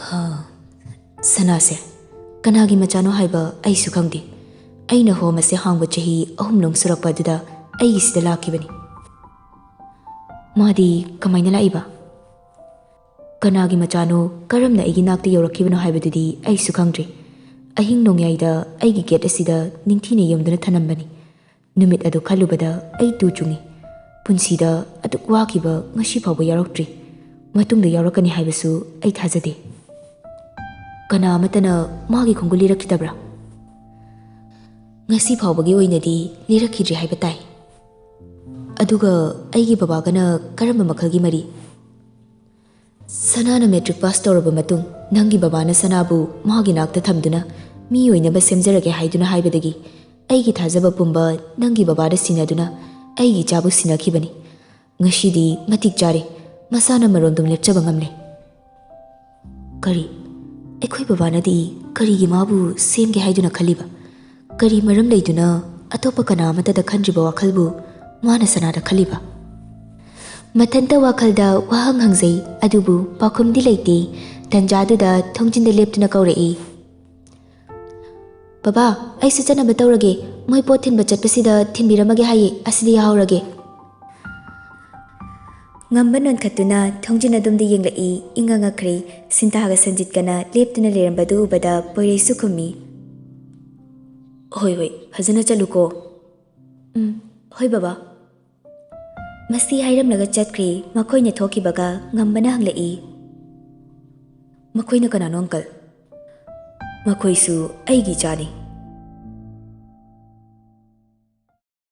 "ꯍꯥ, ꯁꯅꯥꯁꯦ ꯀꯅꯥꯒꯤ ꯃꯆꯥꯅꯣ ꯍꯥꯏꯕ ꯑꯩꯁꯨ ꯈꯪꯗꯦ꯫ ꯑꯩꯅ home ꯑꯁꯦ ꯍꯥꯡꯕ ꯆꯍꯤ ꯑꯍꯨꯝ ꯂꯣꯝ ꯁꯨꯔꯛꯄ ꯑꯗꯨꯗ ꯑꯩꯒꯤꯁꯤꯗ ꯂꯥꯛꯈꯤꯕꯅꯤ꯫ ꯃꯥꯗꯤ ꯀꯃꯥꯏꯅ ꯂꯥꯛꯏꯕ? ꯀꯅꯥꯒꯤ ꯃꯆꯥꯅꯣ, ꯀꯔꯝꯅ ꯑꯩꯒꯤ ꯅꯥꯛꯇ ꯌꯧꯔꯛꯈꯤꯕꯅꯣ ꯍꯥꯏꯕꯗꯨꯗꯤ ꯑꯩꯁꯨ ꯈꯪꯗ꯭ꯔꯤ꯫ ꯑꯍꯤꯡ ꯅꯣꯡꯌꯥꯏꯗ ꯑꯩꯒꯤ gate ꯑꯁꯤꯗ ꯅꯤꯡꯊꯤꯅ ꯌꯣꯝꯗꯨꯅ ꯊꯅꯝꯕꯅꯤ꯫ ꯅꯨꯃꯤꯠ ꯑꯗꯨ ꯈꯜꯂꯨꯕꯗ ꯑꯩ ꯇꯨ ꯆꯨꯡꯏ꯫ ꯄꯨꯟꯁꯤꯗ ꯑꯗꯨꯛ ꯋꯥꯈꯤꯕ ꯉꯁꯤ ꯐꯥꯎꯕ ꯌꯥꯎꯔꯛꯇ꯭ꯔꯤ꯫ ꯃꯇꯨꯡꯗ ꯌꯥꯎꯔꯛꯀꯅꯤ ꯍꯥꯏꯕꯁꯨ ꯑꯩ ꯊꯥꯖꯗꯦ꯫ ꯀꯅꯥ ꯑꯃꯠꯇꯅ ꯃꯥꯒꯤ ꯈꯣꯡꯒꯨꯜ ꯂꯤꯔꯛꯈꯤꯗꯕ꯭ꯔꯥ?" "ꯉꯁꯤ ꯐꯥꯎꯕꯒꯤ ꯑꯣꯏꯅꯗꯤ ꯂꯤꯔꯛꯈꯤꯗ꯭ꯔꯤ ꯍꯥꯏꯕ ꯇꯥꯏ꯫ ꯑꯗꯨꯒ ꯑꯩꯒꯤ ꯕꯕꯥꯒꯅ ꯀꯔꯝꯕ ꯃꯈꯜꯒꯤ ꯃꯔꯤ?" "ꯁꯅꯥꯅ matric pass ꯇꯧꯔꯕ ꯃꯇꯨꯡ ꯅꯪꯒꯤ ꯕꯕꯥꯅ ꯁꯅꯥꯕꯨ ꯃꯥꯒꯤ ꯅꯥꯛꯇ ꯊꯝꯗꯨꯅ ꯃꯤ ꯑꯣꯏꯅꯕ ꯁꯦꯝꯖꯔꯒꯦ ꯍꯥꯏꯗꯨꯅ ꯍꯥꯏꯕꯗꯒꯤ ꯑꯩꯒꯤ ꯊꯥꯖꯕ ꯄꯨꯝꯕ ꯅꯪꯒꯤ ꯕꯕꯥꯗ ꯁꯤꯟꯅꯗꯨꯅ ꯑꯩꯒꯤ ꯏꯆꯥꯕꯨ ꯁꯤꯟꯅꯈꯤꯕꯅꯤ꯫ ꯉꯁꯤꯗꯤ ꯃꯇꯤꯛ ꯆꯥꯔꯦ, ꯃꯁꯥꯅ ꯃꯔꯣꯝꯗꯣꯝ ꯂꯦꯞꯆꯕ ꯉꯝꯂꯦ꯫" "ꯀꯔꯤ? ꯑꯩꯈꯣꯏ ꯕꯕꯥꯅꯗꯤ ꯀꯔꯤꯒꯤ ꯃꯥꯕꯨ ꯁꯦꯝꯒꯦ ꯍꯥꯏꯗꯨꯅ ꯈꯜꯂꯤꯕ? ꯀꯔꯤ ꯃꯔꯝ ꯂꯩꯗꯨꯅ ꯑꯇꯣꯞꯄ ꯀꯅꯥ ꯑꯃꯠꯇꯗ ꯈꯟꯗ꯭ꯔꯤꯕ ꯋꯥꯈꯜꯕꯨ ꯃꯥꯅ ꯁꯅꯥꯗ ꯈꯜꯂꯤꯕ?" ꯃꯊꯟꯇ ꯋꯥꯈꯜꯗ ꯋꯥꯍꯪ ꯍꯪꯖꯩ, ꯑꯗꯨꯕꯨ ꯄꯥꯎꯈꯨꯝꯗꯤ ꯂꯩꯇꯦ꯫ ꯇꯟꯖꯥꯗꯨꯗ ꯊꯣꯡꯖꯤꯟꯗ ꯂꯦꯞꯇꯨꯅ ꯀꯧꯔꯛꯏ, "ꯕꯕꯥ, ꯑꯩꯁꯨ ꯆꯠꯅꯕ ꯇꯧꯔꯒꯦ꯫ ꯃꯣꯏ ꯄꯣꯠ ꯊꯤꯟꯕ ꯆꯠꯄꯁꯤꯗ ꯊꯤꯟꯕꯤꯔꯝꯃꯒꯦ ꯍꯥꯏꯌꯦ, ꯑꯁꯤꯗ ꯌꯥꯍꯧꯔꯒꯦ꯫" ꯉꯝꯕ ꯅꯣꯟꯈꯠꯇꯨꯅ ꯊꯣꯡꯖꯤꯟ ꯑꯗꯣꯝꯗ ꯌꯦꯡꯂꯛꯏ, ꯏꯪꯉ ꯉꯛꯈ꯭ꯔꯦ꯫ ꯁꯤꯟꯇꯥꯒ ꯁꯟꯖꯤꯠꯀꯅ ꯂꯦꯞꯇꯨꯅ ꯂꯩꯔꯝꯕꯗꯨ ꯎꯕꯗ ꯄꯣꯏꯔꯩꯁꯨ ꯈꯨꯝꯃꯤ, "ꯍꯣꯏ, ꯍꯣꯏ, ꯐꯖꯅ ꯆꯠꯂꯨꯀꯣ꯫" "ꯎꯝ, ꯍꯣꯏ ꯕꯕꯥ꯫" ꯃꯁꯤ ꯍꯥꯏꯔꯝꯂꯒ ꯆꯠꯈ꯭ꯔꯦ꯫ ꯃꯈꯣꯏꯅ ꯊꯣꯛꯈꯤꯕꯒ ꯉꯝꯕꯅ ꯍꯪꯂꯛꯏ, "ꯃꯈꯣꯏꯅ ꯀꯅꯥꯅꯣ, uncle?" "ꯃꯈꯣꯏꯁꯨ ꯑꯩꯒꯤ ꯏꯆꯥꯅꯤ꯫